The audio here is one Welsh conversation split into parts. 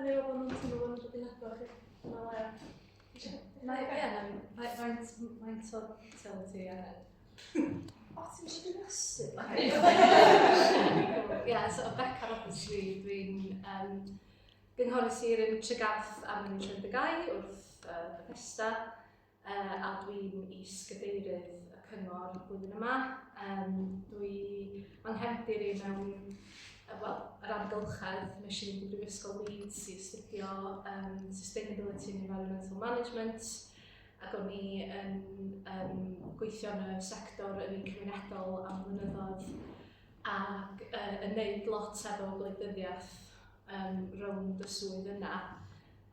neu bod nhw'n teimlo bod nhw'n dod i nabod chi? Mae le. Mae, ie, na, faint, faint o detail ti angen? O, ti'n eisiau dinasu? Ie, so Beca Roberts dwi, dwi'n gynghorydd sir yn Tregarth am Llandygái wrth Bethesda, a dwi'n is-gadeirydd y cyngor blwyddyn yma. Dwi, mae'n nghefndir i mewn, wel, yr amgylchedd, nes i fynd i Brifysgol Leeds i astudio Sustainability and Environmental Management, ac o'n i yn gweithio yn y sector ynni cymunedol am flynyddoedd, ac yn neud lot efo gwleidyddiaeth rownd y swydd yna.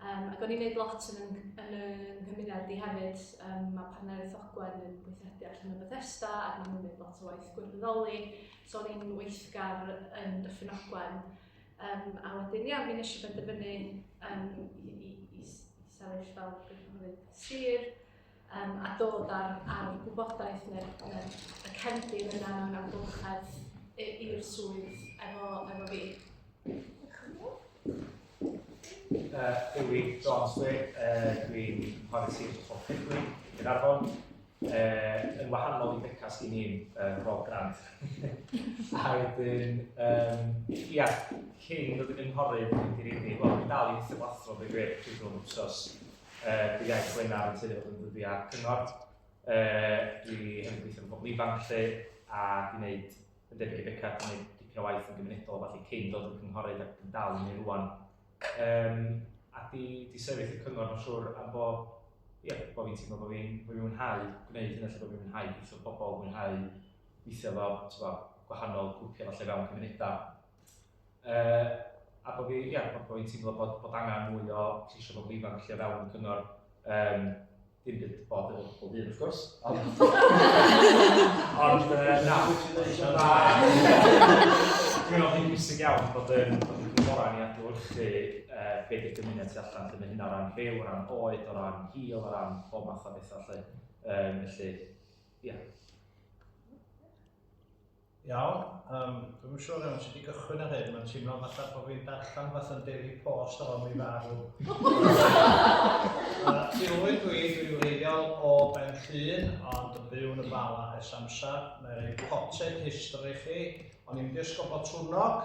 Ac o'n i'n neud lot yn y nghymuned i hefyd. Mae Partneriaeth Ogwen yn gweithredu allan o Bethesda, ac maen nhw'n neud lot o waith gwirfoddoli. So o'n i'n weithgar yn Dyffryn Ogwen. A wedyn, ia, mi nes i benderfynu i sefyll fel gynghorydd sir, a dod ar gwybodaeth neu'r y cefndir yna mewn amgylchedd i'r swydd efo fi. Dewi Jones dwi, dwi'n cynghorydd sir dros Porthaethwy, Gaernarfon. Yn wahanol i Beca, sgyn i'm Rob Grant. A wedyn, ia, cyn dod yn gynghorydd, dwi'n di rili, wel, dwi'n dal i weithio fel athro, dweud gwir, pryd rhwng wsos. Dydd Iau Gwener yn tueddu fod yn ddyddiau cyngor. Dwi hefyd yn gweithio efo pobl ifanc 'lly, a di wneud, yn debyg i Beca, di wneud dipyn o waith yn gymunedol a ballu cyn dod yn cynghorydd ac yn dal i wneud rŵan. A di sefyll y cyngor mae'n siŵr am bo, ia, bo fi'n teimlo bo fi'n mwynhau gwneud hynna, lle bo fi'n mwynhau gweithio efo pobl, mwynhau gweithio efo, t'bo, gwahanol grwpiau falle fewn cymunedau. A bo fi, ia, bo fi'n teimlo bod angen mwy o lleisio bobl ifanc lle fewn y cyngor. Dim byd bod efo pobl hŷn, wrth gwrs, ond, ond na. Dwi'n meddwl hi'n bwysig iawn bod yn cynghorau ni adlewyrchu be di'r gymuned tu allan, lle mae hynna o ran rhyw, o ran oed, o ran hil, o ran bob math o bethau lle. Felly, ia. Iawn, dwi'm yn siŵr iawn sut i gychwyn ar hyn, mae'n teimlo fatha bod fi'n darllen fatha'n Daily Post ar ôl mi farw. Dilwyn dwi, dwi'n wreiddiol o Ben Llŷn, ond yn byw yn y Bala ers amser. Mae'n rhoi potted history i chi. O'n i'n mynd i Ysgol Botwnnog.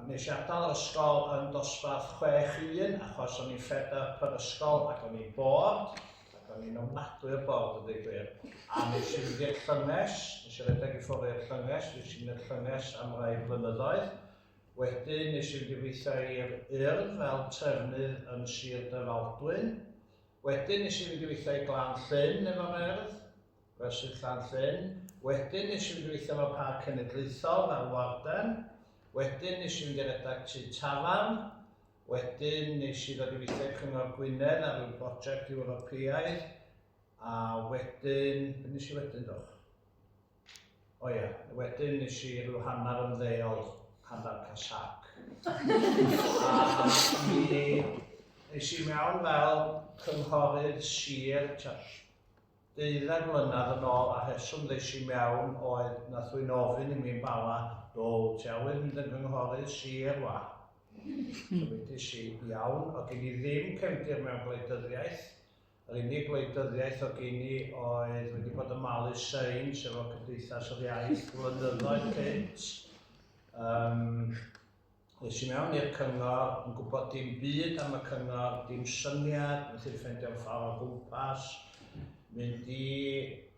Nes i adael yr ysgol yn dosbarth 6-1 achos o'n i'n fed up yr ysgol ac o'n i'n bored, ac o'n i'n ofnadwy o bored a dweud gwir. A nes i fynd i'r llynges, nes i redeg i ffwrdd i'r llynges, nes i mynd i'r llynges am rai blynyddoedd. Wedyn nes i fynd i weithio i'r Urdd fel trefnydd yn Sir Drefaldwyn. Wedyn nes i fynd i weithio i Glan Llyn efo'r Urdd. Gwersyll Llan-llyn. Wedyn nes i fynd i weithio efo Parc Cenedlaethol fel warden. Wedyn nes i fynd i redag tŷ tafarn. Wedyn nes i ddod i weithio i Cyngor Gwynedd ar ryw broject Ewropeaidd. A wedyn, be nes i wedyn dwch? O ia, wedyn nes i ryw hanner ymddeol, hanner casac. A mi es i mewn fel cynghorydd sir tua Deuddeg mlynedd yn ôl a rheswm ddes i mewn oedd nath rwy'n ofyn i mi yn Bala, do, ti awydd mynd yn gynghorydd sir wa? So wedes i, iawn, o gen i ddim cefndir mewn gwleidyddiaeth, yr unig gwleidyddiaeth o gen i oedd wedi bod yn malu seins efo Cymdeithas yr Iaith flynyddoedd cynt. Um, Es i mewn i'r cyngor, yn gwybod dim byd am y cyngor, dim syniad, methu ffeindio'n ffordd o gwmpas. Mynd i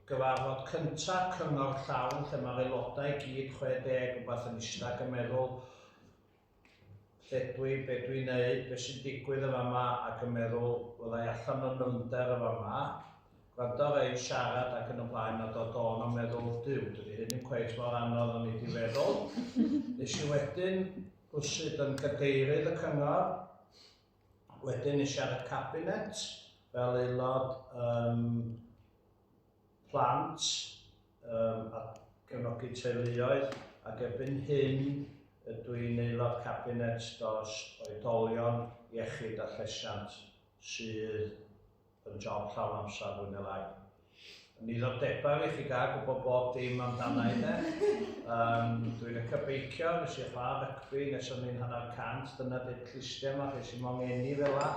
gyfarfod cyntaf cyngor llawn lle mae'r aelodau i gyd 60 rhywbeth yn eistedd ac yn meddwl lle dwi, be dwi'n neud, be sy'n digwydd yn fama ac yn meddwl fyddai allan o nyfnder yn fama. Gwrando ar ein siarad ac yn y blaen a dod o'n a meddwl, Duw, dydy hyn ddim cweit mor anodd o'n i di feddwl. Nes i wedyn rwsut yn gadeirydd y cyngor, wedyn nes i ar y cabinet fel aelod plant a cefnogi teuluoedd, ac erbyn hyn ydw i'n aelod cabinet dros oedolion, iechyd a llesiant sydd yn job llawn amser fwy neu lai. Yn niddordebau fi, chi gael gwybod bob dim amdana i de. Dwi'n licio beicio, nes i chwarae rygbi nes o'n i'n hanner cant, dyna di'r clustiau yma, rhai sy'n mo'n ngeni fel la.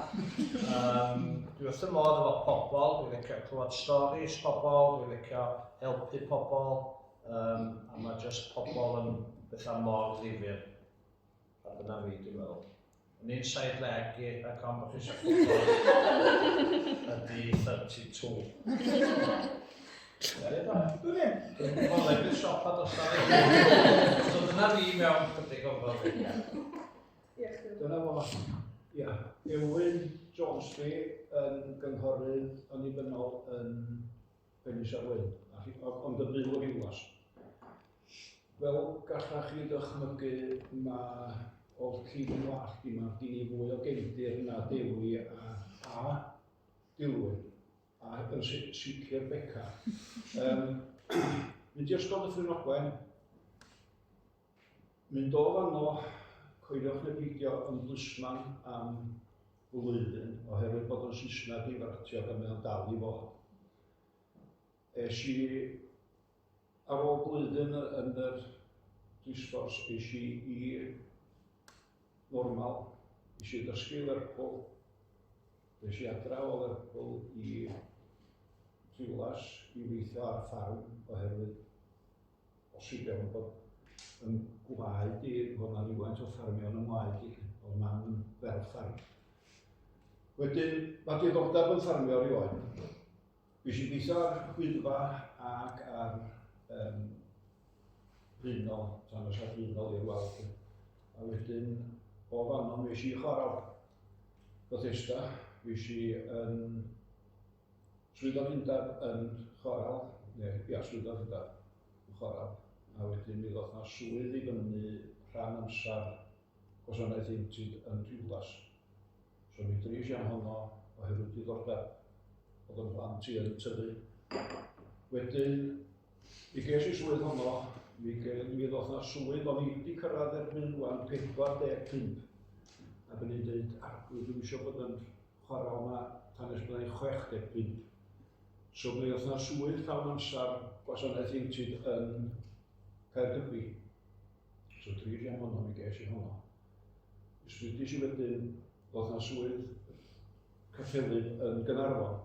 Dwi wrth y modd efo pobl, dwi'n licio clywed storis pobl, dwi'n licio helpu pobl, a mae just pobl yn bethau mor ddifyr. A dyna fi, dwi'n meddwl. Yn inside leg i, ac ond bod chi eisiau gwybod, ydy 32. Dwi'n gwybod, dwi'n siopa dros So dyna fi mewn chydig o fod. Dyna fo. Ia. Ewyn Jones fi yn gynghorydd annibynnol yn Penisarwaun, ond yn byw yn Rhiwlas. Fel gallach chi ddychmygu, mae o'r llif yn wallt i, mae gen i fwy o gefndir na Dewi a, a Dilwyn, a yn sicr Beca. Mynd i Ysgol Dyffryn Ogwen, Mynd o fanno, coeliwch neu beidio, yn blisman am flwyddyn, oherwydd bod o'n Saesneg i fratiog a mae o'n dal i fod. Es i, ar ôl blwyddyn yn yr police force, es i i normal, es i ddysgu Lerpwl, es i adra o Lerpwl i Rhiwlas i weithio ar ffarm oherwydd bosib iawn bod yn gwaed i, fod 'na rywfaint o ffarmio yn 'y ngwaed i, oedd mam yn ferch ffarm. Wedyn, mae diddordeb yn ffarmio erioed. Fues i'n gweithio ar Wyddfa ac ar um, Brynol, tan y siarad Brynol i'r wal. A wedyn, o fanno, mi es i chwarae Bethesda, fues i yn Swyddog Undeb yn chwaral, neu ia, Swyddog Undeb yn chwaral, a wedyn mi ddoth 'na swydd i fyny rhan amser gwasanaeth ieuenctid yn Rhiwlas. So mi dris am honno oherwydd diddordeb oedd yn mhlant i yn tyfu. Wedyn, mi ges i swydd honno, mi, mi ddoth 'na swydd, o'n i wedi cyrraedd erbyn rwan 45, ac o'n i'n dweud, arglwydd, dwi'm eisiau bod yn chwarae yma tan nes byddai'n 65. So mi oedd yna swydd llawn amser gwasanaeth ieuenctid yn Caergybi. So dri am honno, mi ges i honno. Ysbrydis i wedyn, oedd yna swydd cyffelyb yn Gynarfon.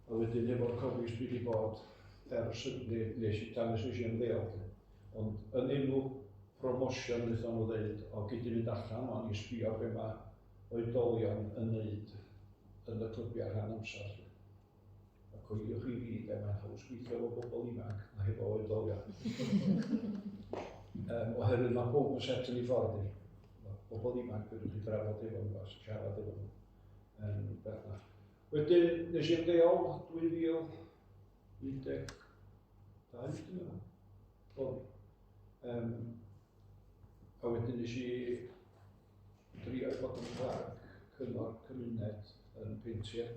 A wedyn efo'r Cofis dwi wedi bod ers nes i tan nes i ymddeol. Ond yn enw promotion wnaethon nhw ddeud, o gei di fynd allan o'n i sbio be mae oedolion yn wneud yn y clybiau rhan amser 'lly. A coeliwch i fi, de, mae'n haws gweithio efo bobl ifanc na hefo oedolion. Oherwydd mae pob yn set yn ei ffordd i. Mae bobl ifanc fedrwch chi drafod efo nhw a siarad efo nhw. Beth na. Wedyn, nes i ymddeol 2012, dwi'n meddwl. Oedd. A wedyn nes i drio bod yn clerc cyngor cymuned yn Pentir.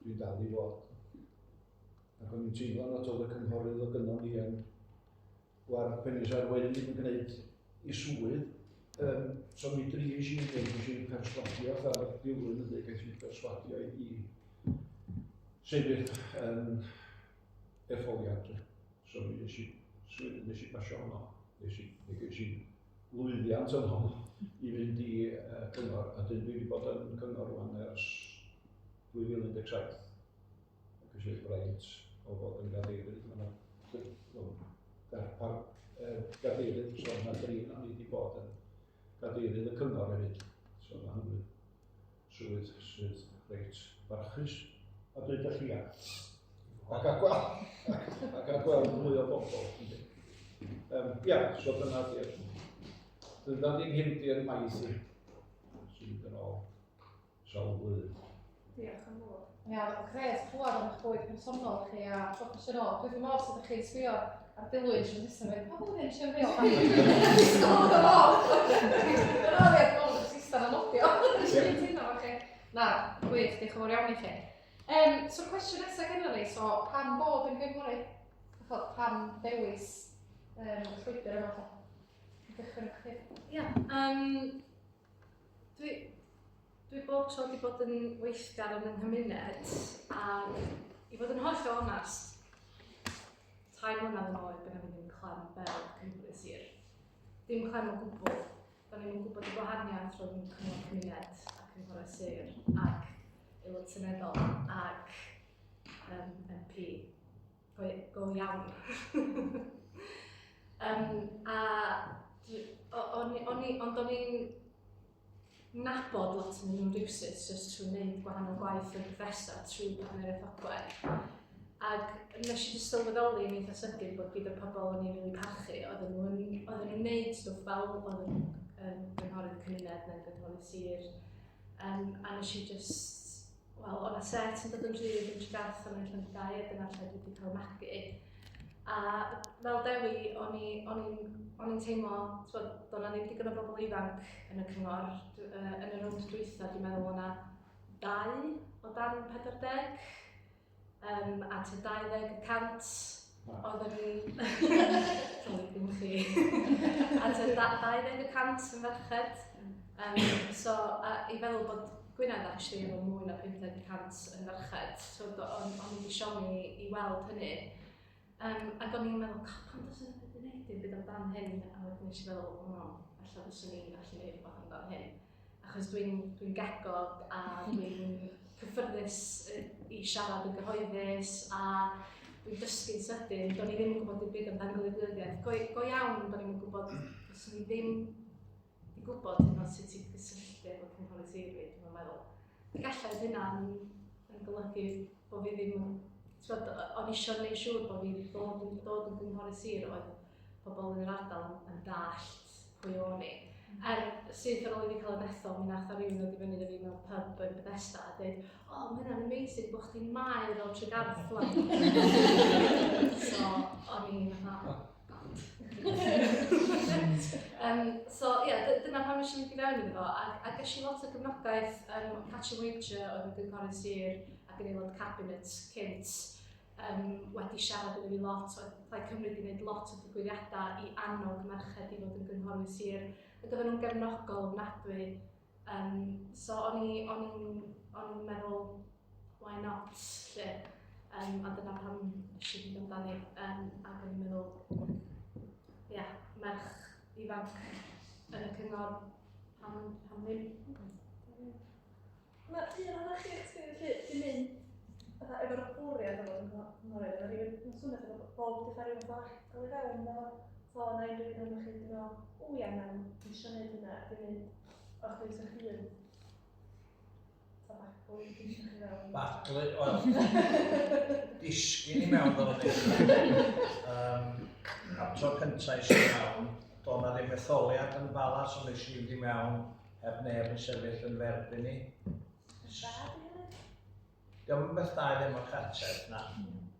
Dwi'n dal i fod. Ac o'n i'n teimlo nad oedd y cynghorydd o gynnon ni yn gwar Penisarwaun ddim yn gwneud i swydd. So mi dris i'n dweud, nes i'n perswadio, fel y dilyn yn dweud, ges i'n perswadio i sefyll yn etholiad. So mi nes i swydd, nes i basio honno. Nes i, nes i lwyddiant yn hon i fynd i uh, cyngor, a dyn dwi wedi bod yn cyngor rwan ers 2017. Ac eisiau braint o fod yn gadeirydd. Mae yna darpar uh, gadeirydd, so mae drin o'n i wedi bod yn gadeirydd y cyngor hefyd. So mae hynny'n swydd sydd reit barchus a dweud y llia. Ac a gweld, ac a gweld mwy o bobl. Ia, so dyna di'r dyna di'n nghefndir maith i. Sy'n mynd yn ôl sawl blwyddyn. Diolch yn fawr. Ia, oedd o'n grêt clywed am eich bywyd personol chi a proffesiynol. Dwi wrth fy modd sut ydych chi'n sbio ar Dilwyn tro nesaf fe. Pa flwyddyn nes i ymddeol? Disgwyl yn ôl! Yn ôl i'r bol y system yn nodio. Nes i'n teimlo efo chi. Na, gwych, diolch yn fawr iawn i chi. So'r cwestiwn nesaf gennym ni, so pam bod yn gynghorydd? Chod, pam dewis y llwybr yma? Dechrau efo chdi. Ia, um, dwi, dwi bob tro wedi bod yn weithgar yn yng nghymuned ac i fod yn hollol onast, 3 mlynedd yn ôl, gyda fi ddim clem be oedd cynghorydd sir. Dim clem o gwbl. Do'n i'm yn gwybod y gwahaniaeth rhwng cyngor cymuned a cynghorydd sir ac aelod seneddol ac MP. Go iawn. A ond o'n i'n nabod lot yn nhw rywsut just trwy wneud gwahanol gwaith yn Bethesda trwy Partneriaeth Ogwen. Ac nes i just sylweddoli yn eitha sydyn bod gyda pobl o'n i'n rili parchu, oedden nhw'n neud stwff fel oedd yn gynghorydd cymuned neu'n gynghorydd sir. A nes i just, wel, o'na set yn dod yn rhydd yn Tregarth yn Llandygái, a dyna lle dwi wedi cael magu. A fel Dewi, o'n i'n teimlo, t'bod, doedd 'na ddim digon o bobl ifanc yn y cyngor. Yn y rownd dwytha, dwi'n meddwl o'na dau o dan 40, a tua 20% oedden ni. Sorry, ddim chi. A tua 20% yn ferched. So, a i feddwl bod Gwynedd actually efo mwy na 50% yn ferched. So, o'n i wedi siomi i weld hynny. Ac o'n i'n meddwl, "God, pam does yna wedi gwneud dim byd amdan hyn?" A wedyn nes i feddwl, o, ella fyswn i'n gallu gwneud rhywbeth amdan hyn. Achos dwi gegog a dwi'n cyffyrddus i siarad yn gyhoeddus a dwi'n dysgu'n sydyn. Do'n i ddim yn gwybod dim byd amdan gwleidyddiaeth. Go iawn, do'n i'm yn gwybod, fyswn i ddim wedi gwybod hyn o sut i gysylltu efo cynghorydd sir fi, dwi'n meddwl. Ac ella oedd hynna'n yn golygu bod fi ddim yn... T'bod, o'n i eisiau gwneud siŵr bod fi dod yn gynghorydd sir oedd pobl yn yr ardal yn dallt pwy o'n i. Er syth ar ôl i fi cael y ethol, mi nath o rywun ddod i fyny i fi mewn pub yn Bethesda a dweud, "O, oh, mae hynna'n amazing bod chdi'n maer o Tregarth wan." So, o'n i'n fatha, "Oh, God." So, ie, yeah, dyna pam nes i mynd i fewn iddo fo. A ges i lot o gefnogaeth. Catrin Wager oedd yn gynghorydd sir ac yn aelod cabinet cynt, wedi siarad efo fi lot. Oedd Plaid Cymru wedi gwneud lot o digwyddiadau i annog merched i fod yn gynghorydd sir. Ac oedden nhw'n gefnogol ofnadwy. So o'n i'n meddwl, why not, lle? A dyna pam nes i fynd amdani. Ac o'n i'n meddwl, ia, yeah, merch ifanc yn y cyngor, pam ddim? Mae un ohonoch chi felly di mynd fatha efo'r bwriad o fod yn cynghorydd, efo rhywun, mae'n swnio fatha bod bob di cael rhywun fath cael ei fewn efo, so na unrhyw un ohonoch chi di meddwl, "O ia, na, dwi eisiau gwneud hynna," di mynd o'ch dewis eich hun. Ta baglu di chi fewn. Baglu, wel, disgyn i mewn fel ydy. Am tro cyntaf eisiau mewn, do na ddim etholiad yn Bala, so nes i fynd i mewn heb neb yn sefyll yn f'erbyn i. Da, di hynny? Dio'm yn beth da i ddemocratiaeth na,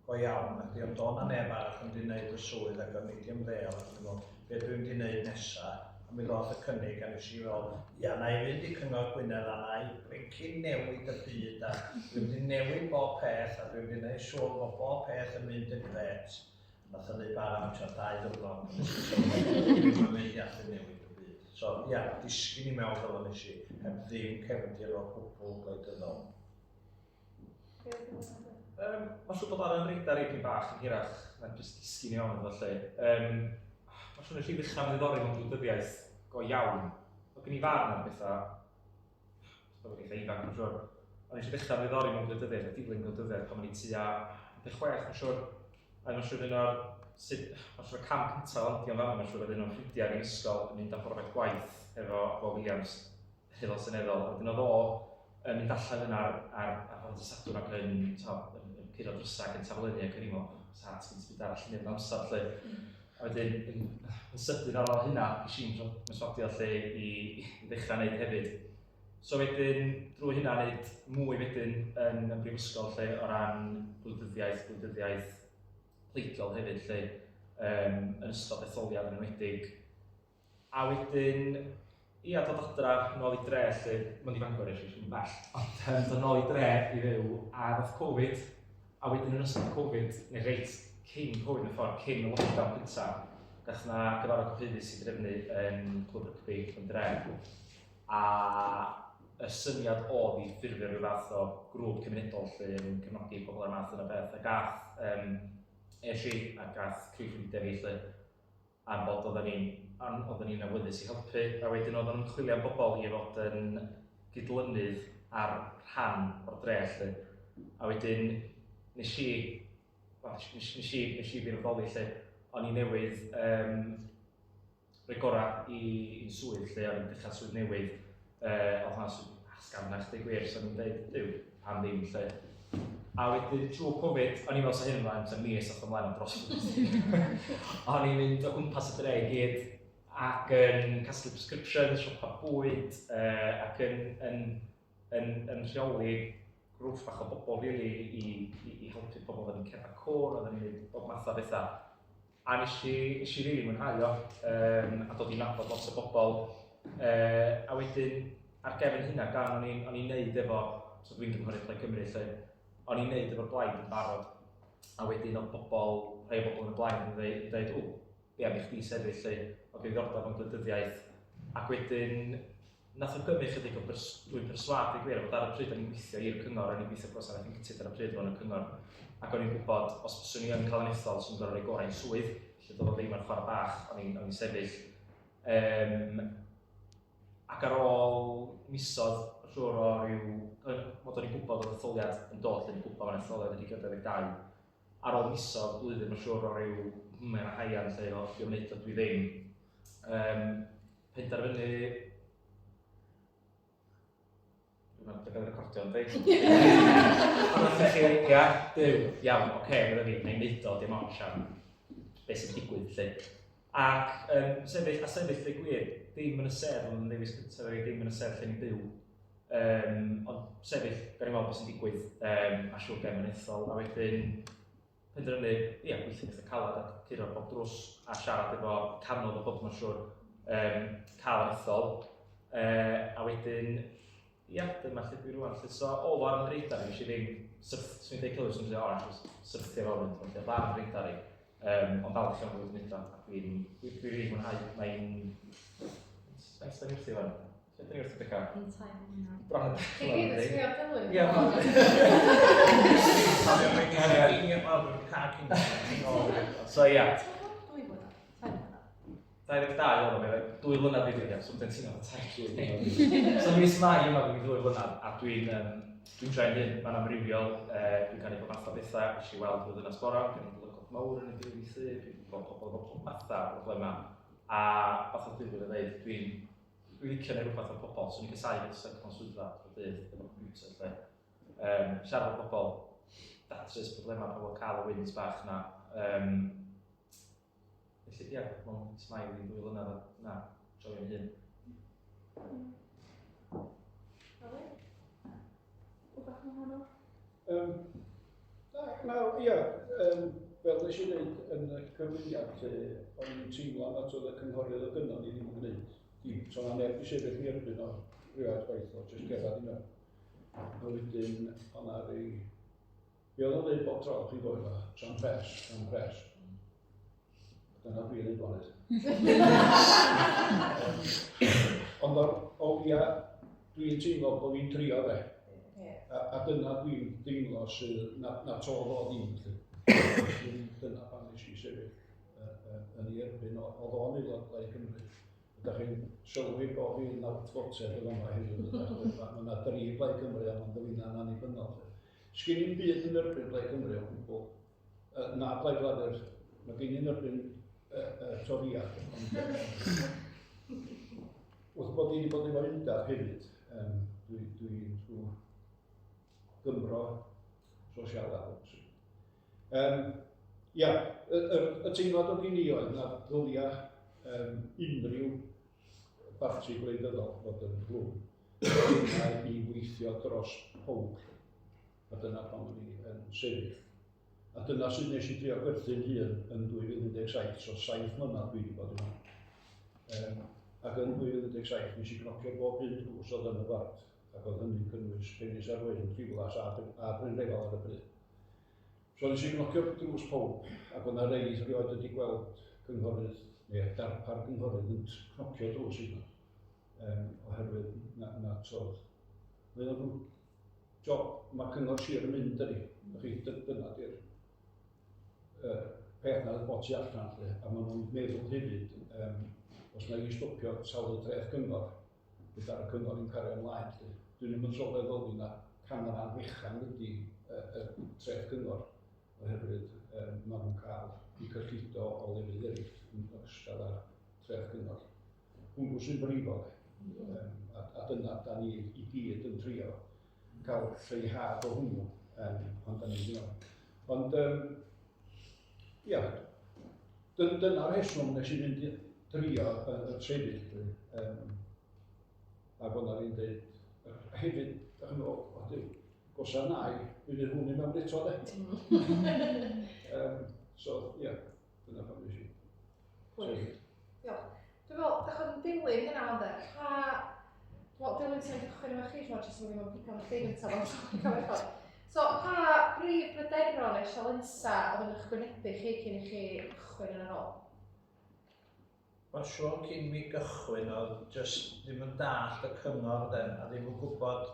go iawn, na di, ond do na neb arall yn mynd i wneud y swydd ac o'n i wedi ymddeol ac o'n i'n meddwl, be dwi'n mynd i wneud nesa? A mi ddoth y cynnig a nes i fel, ia, na i fynd i Cyngor Gwynedd a na i blinkin newid y byd a dwi'n mynd i newid bob peth a dwi'n mynd i wneud siŵr bod bob peth yn mynd yn grêt. Nath hynny bara am tua 2 diwrnod. Nes i sylweddoli, dwi'm yn mynd i allu newid y byd. So, ia, disgyn i mewn fel nes i, heb ddim cefndir o gwbl gwleidyddol. Mae'n siŵr bod ar yn radar i dipyn bach yn hirach na jyst disgyn i mewn iddo lle. Mae'n siŵr nes i ddechrau ymddiddori mewn gwleidyddiaeth go iawn. Oedd gen i farn ar bethau, bod yn eitha ifanc, mae'n siŵr. Ond nes i ddechrau ymddiddori mewn gwleidyddiaeth a dilyn gwleidyddiaeth pan o'n i tua 16, mae'n siŵr. A mae'n siŵr un o'r, sut, mae'n siŵr y cam cyntaf landio'n fama, mae'n siŵr oedd un o'n ffrindiau yn ysgol yn mynd am brofiad gwaith efo Bob Williams, aelod seneddol. A wedyn oedd o yn mynd allan yna ar fore dydd Sadwrn ac yn, t'o, yn curo drysau ac yn taflennu ac yn meddwl, sa, ti'n byd arall i wneud yn amser lle. A wedyn, yn sydyn ar ôl hynna, ges i'n perswadio lle i ddechrau wneud hefyd. So wedyn, drwy hynna, wneud mwy wedyn yn y brifysgol lle o ran gwleidyddiaeth pleidiol hefyd lle, yn ystod etholiad yn enwedig. A wedyn, ia, dod adra nôl i dre lle, mynd i Fangor eisiau, yn bell, ond dod nôl i dre i fyw, a ddoth Covid, a wedyn yn ystod Covid, neu reit cyn Covid yn ffordd, cyn y lockdown cynta, gath na gyfarfod cyhoeddus i drefnu yn Clwb Rygbi yn dre. A y syniad oedd i ffurfio rhyw fath o grŵp cymunedol lle yn cefnogi pobl o'r math yna beth. A gath Es i a gath criw ffrindiau fi 'lly, am bod oedden ni'n oedden ni'n awyddus i helpu, a wedyn oedden nhw'n chwilio am bobl i fod yn gydlynydd ar rhan o'r dre 'lly. A wedyn nes i, wel, nes, nes i, nes i wirfoddoli 'lly, o'n i newydd rhoi gorau i'n swydd lle o'n i'n dechrau swydd newydd, oedd hwnna'n swydd ysgafnach, dweud gwir, so o'n i'n dweud, Duw, pam ddim lle. A wedyn trwy Covid, o'n i'n meddwl sa hyn ymlaen, sa mis o'ch ymlaen am dros flwyddyn. O'n i'n mynd o gwmpas y dre i gyd ac yn casglu prescriptions, siopa bwyd, ac yn, yn, yn, yn rheoli grŵp bach o bobl really i, i, i helpu pobl. Oedden ni'n cerdded cwr, oedden ni'n gwneud bob math o bethau. A nes i, nes i rili mwynhau o, a dod i nabod lot o bobl. A wedyn, ar gefn hynna, gan o'n i'n o'n i'n neud efo, so dwi'n gynghorydd Plaid Cymru 'lly, o'n i'n neud efo'r blaid yn barod. A wedyn oedd bobl, rhai o bobl yn y blaid yn dweud, yn dweud, o, be am i chdi sefyll 'lly, oedd gen i ddiddordeb mewn gwleidyddiaeth. Ac wedyn, Nath o gymryd chydig o bers- dwi'n perswâd deud gwir, ond ar y pryd o'n i'n gweithio i'r cyngor, o'n i'n gweithio gwasanaeth ieuenctid ar y pryd efo yn y cyngor, ac o'n i'n gwybod os fyswn i yn cael yn ethol, swn i'n gorfod rhoi gorau i'n swydd, felly doedd o ddim ar chwarae bach, o'n i'n o'n i'n sefyll. Um, ac ar ôl misoedd, siŵr o ryw, mod o'n i'n gwybod oedd etholiad yn dod, o'n i'n gwybod mae'n etholiad yn 2022, ar ôl misoedd, blwyddyn, mae'n siŵr o ryw, mae'n haearn lle o, dwi'n wneud o, dwi ddim. Um, penderfynu... Dwi'n meddwl bod gael recordio yn dweud. Ond wrth chi, ia, dyw, iawn, oce, okay, medda fi, na i wneud o, dim ots am beth sy'n digwydd, lle. Ac sefyll, a sefyll, dweud gwir, dim yn y sedd oedd yn ddewis cyntaf fi, dim yn y sedd lle ni'n byw. Ond sefyll, gawn ni weld beth sy'n digwydd, a siŵr gen yn ethol, a wedyn penderfynu, ia, gweithio'n eitha caled a curo bob drws a siarad efo cannoedd o bobl mae'n siŵr, cael yn ethol. A wedyn, ia, dyma lle dwi rwan. Lle, so, oedd o ar y radar i, nes i ddim, syrth, swn i'n deud celwydd, swn i'n deud, o, syrthio fel hyn, felly oedd ar y radar i. Ond falch iawn bod wedi gwneud o, a dwi'n dwi, dwi rili mwynhau, mae'n... Faint da ni wrthi fan? Lle da ni wrthi Beca? Yn tair mlynedd. Bron yn Chi gyd yn sbio ar Dylan. Ie. So ia. Dwy flynedd. Tair mlynedd. 22 oedd o, meddai, 2 flynedd i dwi, so dwi'n teimlo tair blwyddyn. So mis Mai yma dwi'n 2 flynedd, a dwi'n um, dwi'n joio'n hun, mae'n amrywiol, dwi'n cael ei bob math o bethau, nes i weld y ddynas bora, dwi'n mynd lygod mawr yn y BBC, dwi'n gweld pobl efo pob math o problemau, a fath o dwi'n dweud, dwi'n dwi licio neud rhywbeth efo pobl, so ni'n casáu fod stuck mewn swyddfa drwy'r dydd efo computer lle. Siarad efo pobl, datrys problemau pobl, cael y wins bach na. Felly, ia, mewn mis Mai wedi 2 flynedd a na, joio'n hun. Wbeth yn wahanol? Na, na, ia, fel nes i ddeud yn y cyflwyniad, lle o'n i'n teimlo nad oedd y cynghorydd o gynnon ni ddim yn gwneud dim. So na neb di sefyll ni erbyn o rioed gwaith o, jyst gerdded i mewn. A wedyn, o'n ar ei... Be oedd o'n dweud bob tro chi'n gofio fo? Tra'n pres, tra'n pres. Dyna dwi'n ei bonus. Ond o'r o ia, dwi'n teimlo bod fi'n trio fe. A dyna dwi'n deimlo sydd, na, na todd o ddim. Felly. Dyna pan nes i sefyll yn ei erbyn, oedd o'n aelod Plaid Cymru. Ydych chi'n sylwi bod fi'n outvoted yn fama heddiw, mae yna dri Plaid Cymru a mae'n ddyfuna'n annibynnol. Sgyn i'm byd yn erbyn Plaid Cymru o gwbl. Na Plaid Lafur, mae gen i'n erbyn y Torïaid. Ond, wrth bod i wedi bod efo undeb hefyd, dwi'n dwi rhyw Gymro sosialaidd. Ia, y, y, y teimlad o gen i oedd na ddylia unrhyw barti gwleidyddol fod yn glwm i weithio dros pawb. A dyna pam o'n i yn sefyll. A dyna sut nes i drio gwerthu'n hun yn 2017, so 7 mlynedd dwi wedi bod yma. Ac yn 2017 nes i gnocio bob un drws oedd yn y ward, ac oedd hynny'n cynnwys Penis ar Wyn, Rhiwlas a, a Brynrefail ar y pryd. So nes i gnocio drws pawb, ac oedd 'na rei rioed wedi gweld cynghorydd, neu darpar gynghorydd yn cnocio drws i oherwydd na, na todd. Mae o'n job mae cyngor sir yn mynd ydi. Chi, dyna di'r y peth 'na o tu allan 'lly, a maen nhw'n meddwl hefyd, os na i stopio talu treth gyngor, gyda'r cyngor yn cario ymlaen 'lly. Dyn nhw'n sylweddoli na canran fechan ydy y treth gyngor, oherwydd maen nhw'n cael eu cyllido o lefydd eraill yn ogystal â'r treth gyngor. Hwnnw sy'n brifo, a dyna da ni i gyd yn trio cael lleihad o hwnnw pan da ni'n mynd. Ond, ia, dyna'r rheswm nes i fynd i drio y sefyll. A bod na fi'n dweud, hefyd, da chi'n meddwl, o diw, gosa na i, mi fydd hwn i mewn eto, de. So, ia, dyna pam nes i. Gwych. Diolch. Dwi'n meddwl, da chi'n dilyn hynna ond e, pa... Wel, dilyn sy'n cychwyn efo chi, dwi'n meddwl, jyst yn mynd i pigo lle gyntaf, ond dwi'n So, pa brif bryderon neu sialensa oedd yn eich gwynebu chi cyn i chi gychwyn yn y rôl? Mae'n siŵr cyn mi gychwyn oedd jyst ddim yn dallt y cyngor de, a ddim yn gwybod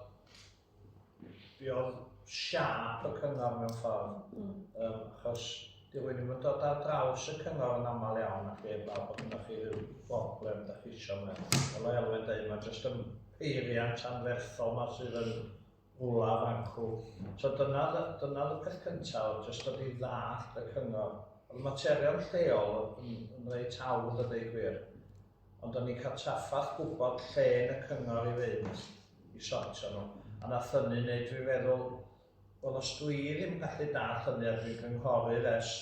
be oedd siâp y cyngor mewn ffordd. Achos di rhywun ddim yn dod ar draws y cyngor yn aml iawn ac heblaw bod gennych chi ryw broblem da chi isio me. Fel o Elwyn dweud, mae jyst yn peiriant anferthol ma sydd yn rwla fancw. So dyna dyna y peth cyntaf, oedd jyst dod i ddallt y cyngor. Oedd y materion lleol yn reit hawdd a dweud gwir. Ond o'n i'n cael trafferth gwybod lle yn y cyngor i fynd i sortio nhw. A nath hynny wneud fi feddwl, wel os dwi ddim yn gallu dallt hynny a dwi'n cynghorydd ers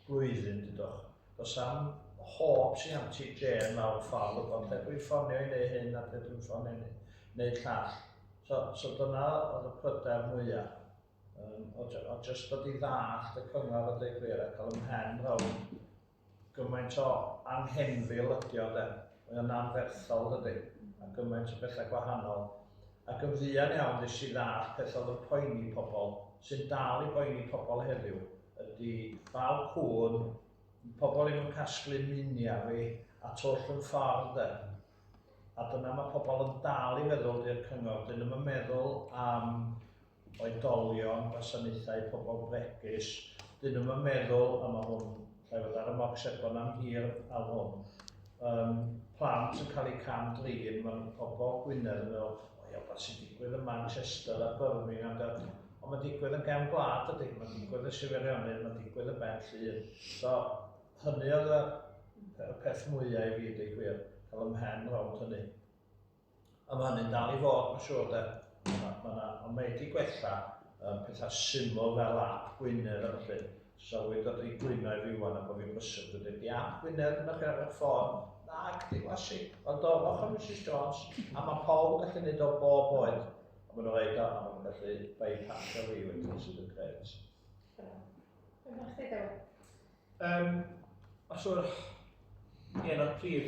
blwyddyn, dudwch, does am hob sy'n Auntie Jane lawr y ffordd wybod lle dwi'n ffonio i wneud hyn a lle dwi'n ffonio i wneud llall. So dyna oedd y pryder mwyaf. O jyst dod i ddallt y cyngor a dweud gwir a cael ymhen rownd gymaint o anghenfil ydi o de. Mae o'n anferthol dydy, a gymaint o bethau gwahanol. Ac yn fuan iawn nes i ddallt peth oedd yn poeni pobl, sy'n dal i boeni pobl heddiw, ydy baw cŵn, pobl ddim yn casglu miniau fi, a twll yn ffordd de. A dyna mae pobl yn dal i feddwl di'r cyngor, dyn nhw'm yn meddwl am oedolion, gwasanaethau pobl bregus, dyn nhw'm yn meddwl, a mae hwn, lle fod ar y moc sebon am hir am hwn, plant yn cael eu cam drin, mae pobl Gwynedd yn meddwl, o ia, beth sy'n digwydd yn Manchester a Birmingham, da. Ond mae'n digwydd yn gefn gwlad ydy, mae'n digwydd yn Sir Feirionnydd, mae'n digwydd yn Ben Llŷn. So, hynny oedd y peth mwyaf i fi, dweud gwir, cael ymhen rownd hynny. A mae hynny'n dal i fod, mae'n siŵr de. Ond mae wedi gwella pethau syml fel app Gwynedd a felly. So wedi dod i gwyno i fi wan a bod fi'n brysur. Dwi'n dweud, di app Gwynedd yna chi ar eich ffôn? Na, cdi wasi. Ond dorwch am Mrs Jones. A mae pawb yn gallu neud o bob oed. A maen nhw'n rhaid o, a maen nhw'n gallu bypassio fi wedyn sydd yn grêt. Be ma' chdi Dewi? Mae'n siŵr, un o'r prif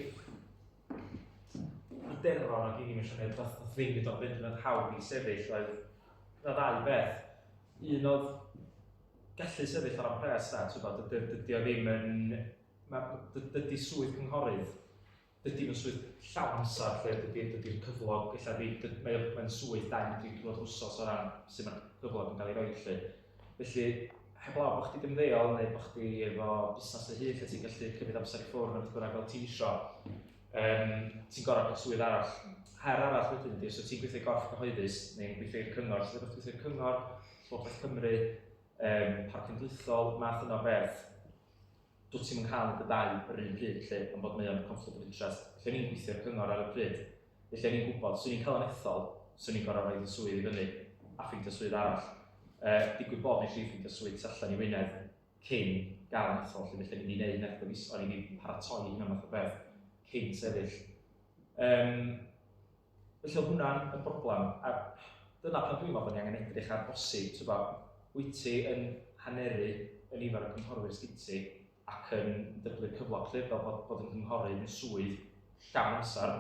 bryderon ac i ni eisiau gwneud, nath ddim hyd yn oed fynd yn hawdd i sefyll, oedd na ddau beth. Un oedd gallu sefyll ar ran pres na, ti'n gwybod, dydy o ddim yn... Dydy swydd cynghorydd, dydy ddim yn swydd llawn amser, lle dydy'r cyflog, ella ddim, mae'n swydd 2 neu 3 diwrnod wsos o ran sut mae'r cyflog yn cael ei roi, lle. Felly, heblaw bod chdi 'di ymddeol neu bod chdi efo busnes dy hun lle ti'n gallu cymryd amser i ffwrdd neu beth bynnag fel ti isio, ti'n gorfod cael swydd arall. Her arall wedyn ydy, os wyt ti'n gweithio i gorff cyhoeddus neu'n gweithio i'r cyngor, so bod gweithio i'r cyngor, Llywodraeth Cymru, Parc Cenedlaethol, math yna o beth, dwyt ti'm yn cael y ddau yr un pryd lle, am bod mae o'n conflict of interest. Felly o'n i'n gweithio i'r cyngor ar y pryd, felly o'n i'n gwybod, swn i'n cael yn ethol, swn i'n gorfod rhoi fy swydd i fyny a ffeindio swydd arall. Digwydd bod nes i ffeindio swydd tu allan i Wynedd cyn gael yn ethol, lle felly o'n i wedi gwneud hynna, o'n i wedi paratoi hynna math o beth cyn sefyll. Felly oedd hwnna'n yn broblem, a dyna pan dwi'n meddwl bod ni angen edrych ar bosib, ti'n gwybod, wyt ti yn haneru y nifer o cynghorwyr sgyn ti ac yn dyblu'r cyflog lly, fel bod yn cynghorydd yn swydd llawn amser,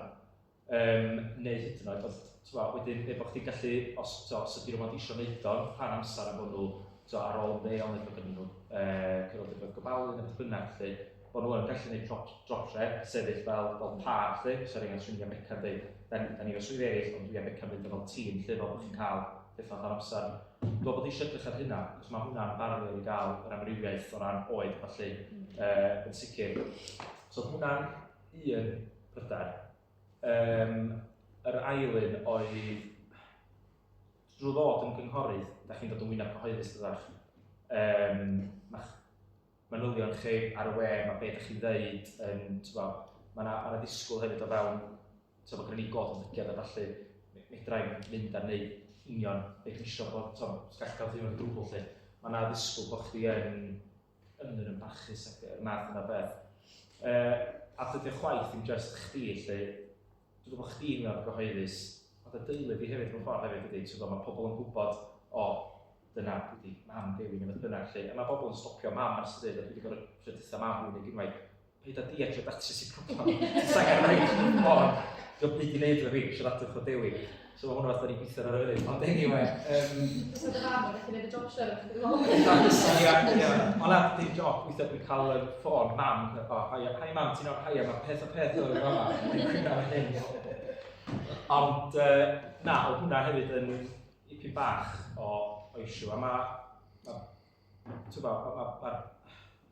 neu hyd yn oed, bod, ti'n gwybod, wedyn, neu bod chdi'n gallu, os, ti'n gwybod, os ydy rhywun eisiau wneud o'n rhan amser a bod nhw, ti'n gwybod, ar ôl ymddeol neu bod gen nhw cyfrifoldeb gofalu neu beth bynnag lly, bod nhw yn gallu gwneud drop share, sefyll fel par lly, so er enghraifft, swn i a Beca'n dweud, da ni efo swyddi eraill, ond dwi a Beca'n mynd fel tîm lly, fel bod chi'n cael pethau allan amser. Dwi'n meddwl bod eisiau edrych ar hynna, achos mae hwnna'n barrier i gael yr amrywiaeth o ran oed a ballu, yn sicr. So oedd hwnna'n un pryder. Yr ail un oedd, drwy ddod yn gynghorydd, da chi'n dod yn wyneb cyhoeddus dydach. Ma'ch manylion chi ar y we, mae be da chi'n ddeud yn, mae yna ma ddisgwyl hefyd o fewn, ti'n bod, gen ni god ymddygiad a ballu, medra i'm mynd a neud union beth dwi isio bod, ti'n gallu cael teimlo'n drwbl lle. Mae yna ddisgwyl bod chdi yn ymddwyn yn barchus ac y math yna beth. A dydy o chwaith ddim just chdi, lle, dwi'n gwybod chdi'n wyneb gyhoeddus, mae dy deulu di hefyd mewn ffordd hefyd, dydy, ti'n gwybod, mae pobl yn gwybod, o, dyna, dwi di mam Dewi neu beth bynnag, lle, a mae pobl yn stopio mam ar stryd, a dwi wedi gorfod trio deutha mam fwy nag unwaith, paid â di a trio datrys i problem, ti'n angen rhaid yn ffordd, dwi'n byd i wneud efo fi, siaradwch o Dewi. So mae hwnna fatha ni gweithio ar y funud, ond anyway. Fysa dy fam yn gallu gwneud y job share efo chdi, dwi'n meddwl. Ia, ia. Ond na, dim job, weithiau dwi'n cael y ffôn mam, o, haia, hi mam, ti'n iawn, haia, mae peth o peth o'r fama, dwi'n cwyno am hyn. Ond, na, oedd hwnna hefyd yn ipyn bach o issue, a mae, ma, ti'n gwbod, mae'r ma,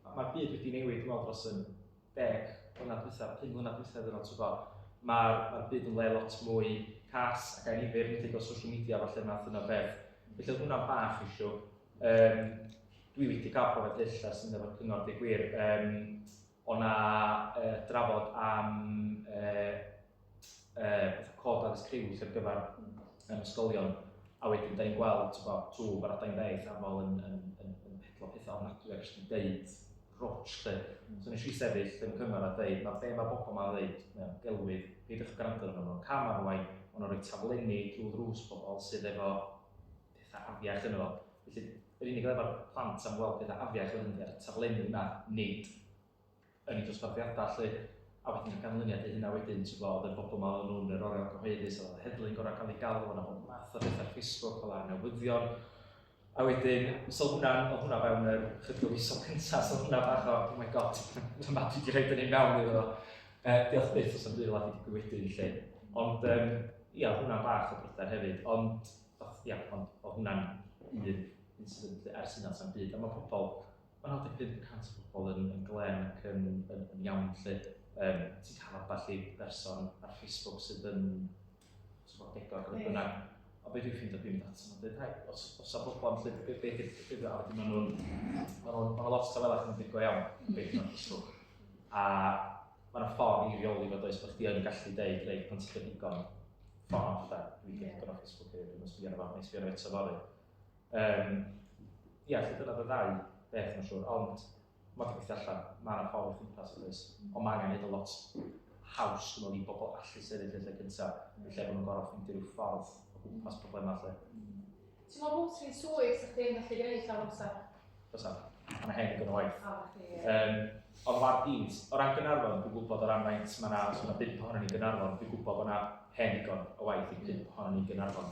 ma, ma byd wedi newid, dwi'n meddwl, dros y 10 mlynedd dwytha, 5 mlynedd dwytha, dwi'n meddwl, ti'n gwbod, mae'r ma byd yn le lot mwy cas ac annifyr, nid o social media falle math yna beth. Felly oedd hwnna'n bach issue. Dwi wedi cael profiad hyll ers mynd efo'r cyngor, deud gwir. O na drafod am fatha cod addysg rhyw ar gyfer ysgolion, a wedyn da ni'n gweld, ti'n gwbod, twf ar adain dde eithafol yn pedlo pethau ofnadwy ac jyst yn deud rwtsh, lle. So nes i sefyll yn cyngor a deud, mae be mae bobl ma'n ddeud, mae'n gelwydd, peidiwch â gwrando arnyn nhw, maen nhw'n cam arwain, maen nhw'n rhoi taflenni drwy ddrws pobl sydd efo pethau afiach yn efo. Felly, yr unig le mae'r plant am weld pethau afiach yn mynd ar y taflenni yma, nid yn eu dosbarthiadau, lle. A wedyn y ganlyniad i hynna wedyn, ti'n gwybod, oedd y bobl yma o'n nhw'n yr oriel gyhoeddus, oedd y heddlu'n gorau cael ei galw, oedd yna bob math o bethau ar Facebook, oedd yna newyddion. A wedyn, so oedd hwnna, oedd hwnna fewn yr chydig o fisoedd cyntaf, so oedd hwnna bach o, oh my god, dyma dwi wedi rhaid yn ei mewn iddo fo. Diolch byth os am byd wedi digwydd wedyn, lle. Ond, ia, oedd hwnna bach o bryder hefyd, ond, ia, ond oedd hwnna'n un incident ers hynna sa'n byd. A mae pobl, mae 95% o bobl yn glên ac yn iawn, lle. Ti'n cael ambell i berson ar Facebook sydd yn degog neu bynnag. A beth dwi'n ffeindio, dwi'n mynd ato nhw'n dweud, hai, os a broblem, lle, be, be, be, be, be, a wedyn maen nhw lot tawelach yn go iawn, beth nhw'n Facebook. A mae yna ffordd i reoli fo, does, bod chdi yn gallu deud, reit, pan ti'n cael digon, ffordd off da, dwi'n cael digon o Facebook hefyd, dwi'n sbio arno fo, neu sbio arno eto fory. Ia, lle dyna fy ddau beth, mae'n siŵr, ond mae wedi gweithio allan, mae yna ffordd o chwmpas o does, ond mae angen neud o lot haws, dwi'n meddwl, i bobl allu sefyll yn lle cyntaf, yn lle bod nhw'n gorfod ffeindio rhyw ffordd o gwmpas problemau lle. Ti'n meddwl bod ti'n swydd sa chdi'n gallu gwneud llawn amser? Fysa, mae yna hen ddigon o waith. O, chdi, ie. Ond mae'r byd, o ran Gaernarfon, dwi'n gwybod o ran faint, mae yna, os mae yna 5 ohonon ni Gaernarfon, dwi'n gwybod bod yna hen ddigon o waith i 5 ohonon ni Gaernarfon.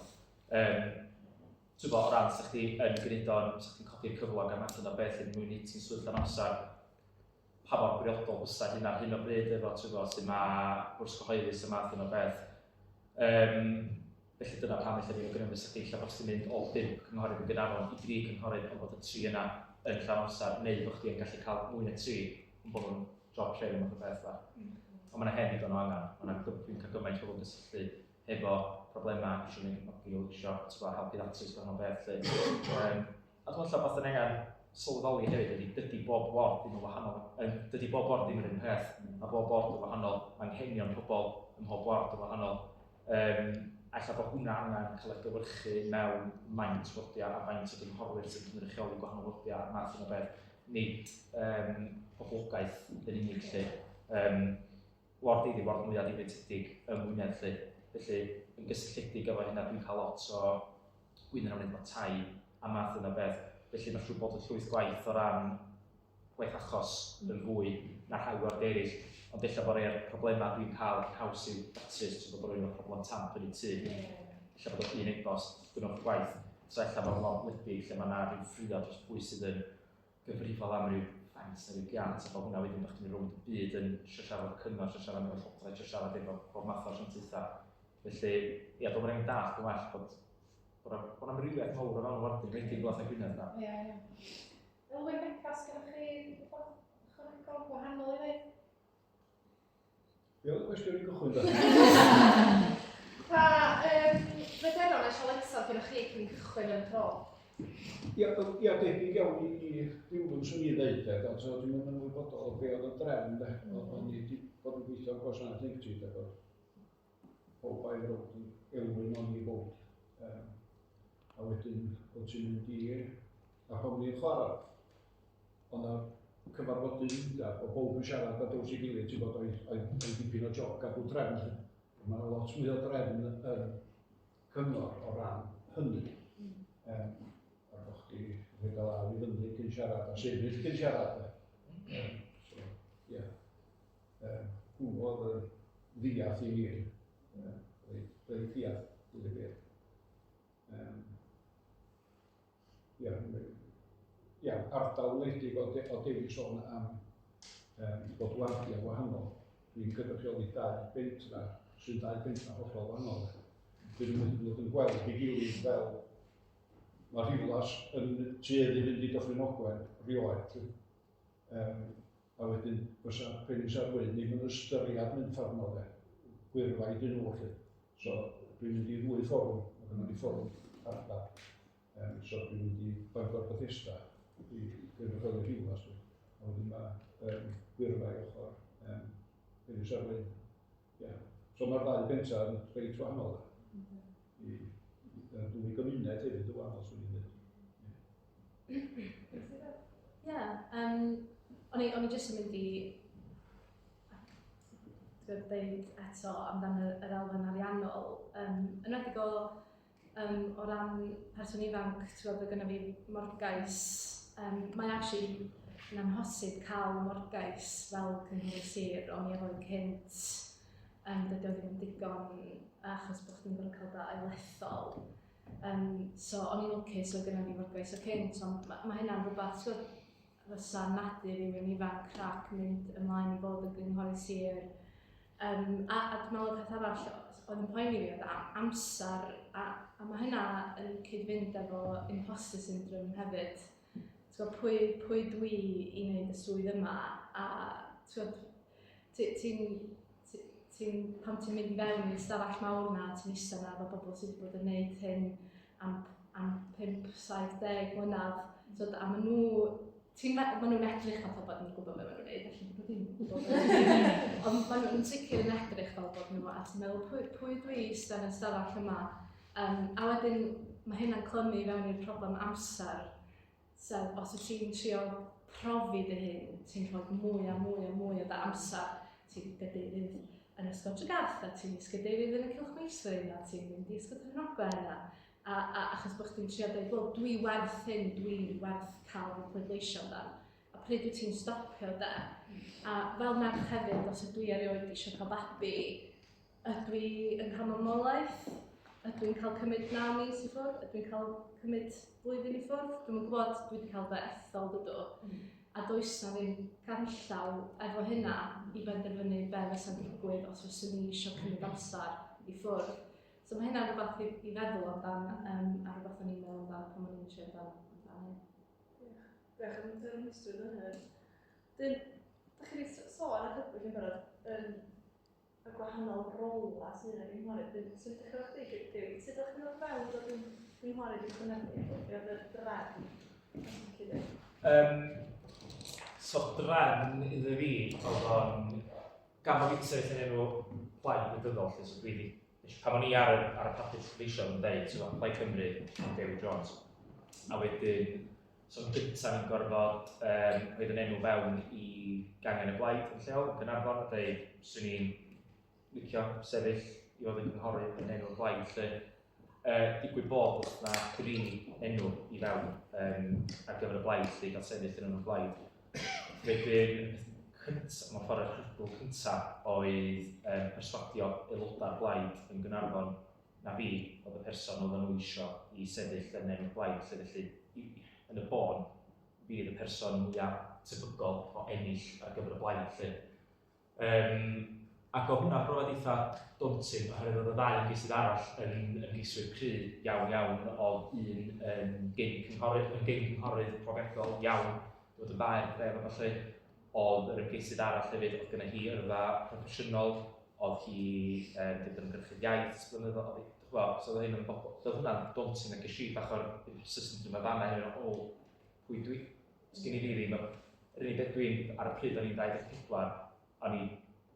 Ti'n gwybod, o ran sa chdi yn gwneud o'n, sa chdi'n codi'r cyflog a math yna beth yn mwyn i ti'n swydd llawn amser, pa mor briodol fysa hynna ar hyn o bryd efo, ti'n gwybod, sut mae bwrs cyhoeddus y math yna beth. Felly dyna pam ella ni'n awgrymu fysa chdi ella bod chdi'n mynd o 5 cynghorydd yn Gaernarfon i 3 cynghorydd, ond bod y 3 yna yn llawn amser, neu bod chdi yn gallu cael mwy na 3, ond bod nhw'n job sharing math o beth fa. Ond mae yna hen ddigon o angen. Mae yna dwi'n cael gymaint o bobl yn gysylltu efo problemau, eisiau mynd cefnogi, eisiau, ti'n gwbod, helpu ddatrys gwahanol beth, lle. A dwi'n meddwl bod yn angen sylweddoli hefyd ydy, dydy bob ward ddim yn wahanol, dydy bob ward ddim yr un peth, mae bob ward yn wahanol, mae anghenion pobl ym mhob ward yn wahanol. A ella bod hwnna angen cael ei gywyrchu mewn maint wardiau a faint o gynghorwyr sy'n cynrychioli gwahanol wardiau a'r math yna o beth, nid poblogaeth yn unig lle. Ward i ydi ward mwyaf difreintiedig ym Ngwynedd lle. Felly, yn gysylltiedig efo hynna, dwi'n cael lot o gwynion am wneud efo tai a math yna o beth. Felly, mae'n siŵr bod y llwyth gwaith o ran gwaith achos yn fwy na rhai ward eraill. Ond ella bod rhai'r problemau dwi'n cael yn haws i'w datrys, ti'n gwbod bod rhywun efo problem tamp yn ei tŷ. Ella bod o'n un e-bost, gwnewch y gwaith. So ella bod o'n lot wledig lle mae yna rhyw ffrio dros pwy sydd yn gyfrifol am ryw ffens neu ryw giât, a bod hwnna wedyn bod chdi'n mynd rownd y byd yn trio siarad efo cyngor, trio siarad efo llywodraeth, trio siarad efo bob math o asiantaethau. Felly, ia, dwi'n meddwl bod angen dallt yn well bod Bod amrywiaeth mawr o fewn y wardyn, wedi Gwlad a Gwynedd na. Ie, ie. Elwyn Beca, sgynnoch chi rhywbeth ychwanegol gwahanol i ddweud? Be oedd y cwestiwn i gychwyn da? Pa bryderon a sialensau gyda chi cyn cychwyn yn y rôl? Ia, ia, debyg iawn i rhywun swn i ddeud, de, ond so, dwi'n yn ymwybodol o be oedd y drefn, de. O'n i wedi bod yn gweithio ar gwasanaeth ieuenctid, de, bod pob ail rownd yn Elwyn o'n i fod. A wedyn, oedd ti'n mynd i, a pan o'n i'n chwarae, oedd 'na cyfarfodydd undeb, o bawb yn siarad ar draws ei gilydd, ti'n bod, oedd dipyn o job gadw trefn. Lly. Mae yna lot mwy o drefn yn cyngor o ran hynny. A bod chdi rhaid o law i fyny cyn siarad a sefyll cyn siarad. So, ie. Yeah. Hwnnw oedd y ddiath i ni. Reit ddiath, dweud y gwir. Ia, ia, ardal wledig o, de, o Dewi sôn am bod wardiau wahanol. Dwi'n cynrychioli dau bentra sy'n dau bentra hollol wahanol. Dyn nhw'n mynd yn gweld ei gilydd fel mae Rhiwlas yn tueddu fynd i Dyffryn Ogwen rioed. A wedyn fysa Penisarwaun ddim yn ystyried mynd ffordd 'no de, Gwyrfai dyn nhw 'lly. So dwi'n mynd i ddwy fforwm, mae gynnon ni fforwm ardal. So dwi'n mynd i Bangor Bethesda i gynrychioli Rhiwlas lly. A wedyn mae Gwyrfai ochr Penisarwaun. Yeah. So mae'r ddau bentra yn reit wahanol. I, i, dwy gymuned hefyd yn wahanol, swn i'n dweud. Ie, o'n i jyst yn mynd i dweud eto amdan yr elfen ariannol. Yn enwedig o ran person ifanc, ti'n gwybod, gynna fi morgais. Mae actually yn amhosib cael morgais fel cynghorydd sir, o'n i efo un cynt. Dydy o ddim yn digon achos bod chdi'n gorfod cael dy ailethol. So o'n i'n lwcus oedd gynna fi morgais o cynt, ond ma hynna'n rhywbeth, ti'n gwybod, fysa nadu rhywun ifanc rhag mynd ymlaen i fod yn gynghorydd sir. A dwi'n meddwl y peth arall oedd yn poeni fi oedd amser, a mae hynna yn cyd-fynd efo imposter syndrome hefyd. Ti'n gwybod, pwy dwi i wneud y swydd yma, a ti'n gwybod, pan ti'n mynd i fewn i'r stafell mawr na, ti'n eistedd na efo bobl sydd wedi bod yn gwneud hyn am 5, 70 mlynedd. So, a maen nhw, ma nhw'n edrych fatha bod nhw'n gwybod beth maen nhw'n gwneud, felly bod nhw ddim yn gwybod beth maen nhw'n gwneud. Ond maen nhw'n sicr yn edrych fel bod nhw, a ti'n meddwl, pwy dwi i eistedd yn y stafell yma? A wedyn mae hynna'n clymu fewn i'r problem amser, sef os wyt ti'n trio profi dy hun, ti'n rhoi mwy a mwy a mwy o dy amser. Ti'n gadeirydd yn Ysgol Tregarth, a ti'n is-gadeirydd yn y Cylch Meithrin, a ti'n mynd i Ysgol Dyffryn Ogwen, a achos bod chdi'n trio dweud, wel, dwi werth hyn, dwi werth cael fy pleidleisio amdan. A pryd wyt ti'n stopio de? A fel merch hefyd, os ydw i erioed eisiau cael babi, ydw i yn cael mamolaeth? Ydw i'n cael cymryd 9 mis i ffwrdd? Ydw i'n cael cymryd blwyddyn i ffwrdd? Dwi'm yn gwybod, dwi wedi cael fy ethol, dydw. A does na ddim canllaw efo hynna i benderfynu be fysa'n digwydd os fyswn i eisiau cymryd amser i ffwrdd. So mae hynna'n rhywbeth i feddwl amdan, a rhywbeth o'n i'n meddwl amdan pan o'n i'n trio amdan hyn. Diolch. Diolch am yr hystwydd yna. Dyn, da chi wedi sôn ar hybwyll yn barod yn y gwahanol rola sydd yn y gynghorydd. Dyn, sut ydych chi'n chdi, Dewi? Sut ydych chi'n dod fewn dod yn gynghorydd i chwynegu? Be oedd y drefn? So drefn iddo fi oedd o'n, gan bod fi'n sefyll yn enw plaid gwleidyddol, lle, so dwi wedi, pan o'n i ar y papur pleidleisio yn dweud, so Plaid Cymru, Dewi Jones. A wedyn, so yn gyntaf ni'n gorfod rhoi yn enw fewn i gangen y blaid yn lleol, yn Gaernarfon, a dweud, swn i'n licio sefyll i fod yn cynghorydd yn enw'r blaid, lle. Digwydd bod oedd na 3 enw i fewn ar gyfer y blaid, lle i gael sefyll yn enw'r blaid. Wedyn, mewn ffordd yr hurdle cyntaf oedd perswadio aelodau'r blaid yn Gaernarfon na fi oedd y person oedden nhw isio i sefyll yn enw'r blaid, lle felly yn y bôn fi oedd y person mwyaf tebygol o ennill ar gyfer y blaid, lle. Ac oedd hwnna'n brofiad eitha daunting oherwydd oedd y ddau ymgeisydd arall yn ymgeiswyr cry iawn iawn, oedd un yn gyn cynghorydd, yn gyn cynghorydd profiadol iawn, dod yn faer dref a ballu. Oedd yr ymgeisydd arall hefyd, oedd gyda hi yrfa proffesiynol, oedd hi wedi bod yn ymgyrchydd iaith ers blynyddoedd, oedd hi, wel, so oedd hyn yn bobl, so oedd hwnna'n daunting ac es i bach o'r imposter syndrome a fanna hefyd, o, pwy dwi? Sgyn i fi ddim, yr unig beth dwi'n, ar y pryd o'n i'n 24, o'n i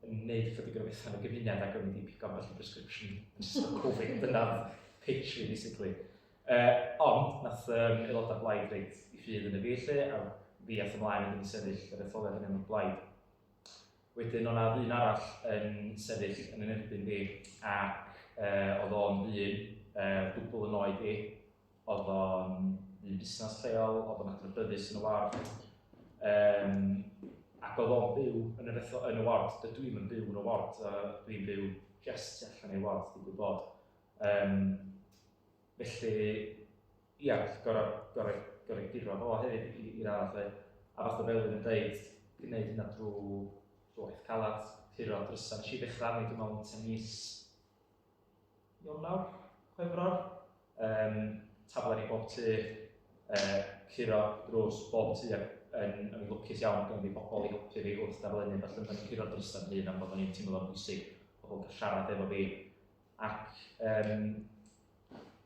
yn neud chydig o bethau yn y gymuned ac o'n i wedi pigo ambell i prescription yn ystod Covid, dyna'r pitch fi basically. Ond, nath aelodau blaid reit i ffydd yn y fi lle, a fi ath ymlaen wedyn i sefyll yr etholiad yn enw'r blaid. Wedyn o'na ddyn arall yn sefyll yn yn erbyn fi, ac oedd o'n ddyn dwbl yn oed i, oedd o'n ddyn busnes lleol, oedd o'n adnabyddus yn y ward. Ac oedd o'n byw yn yr, yn y ward, dydw i'm yn byw yn y ward, dwi'n byw just tu allan i'r ward, digwydd bod. Felly, ia, gorau, gorau, gorau guro fo hefyd i radd lle. A fath o fel yn dweud, gwneud hynna drwy waith calad, curo drysau. Nes i ddechrau arni, dwi'n meddwl, tua mis Ionawr, Chwefror. Taflen i bob tŷ, curo drws bob tŷ ac yn, o'n i'n lwcus iawn gen fi bobl i helpu fi wrth darllennu, felly o'n i'n curo drysau fy hun am bod o'n i'n teimlo fo'n bwysig pobl cael siarad efo fi. Ac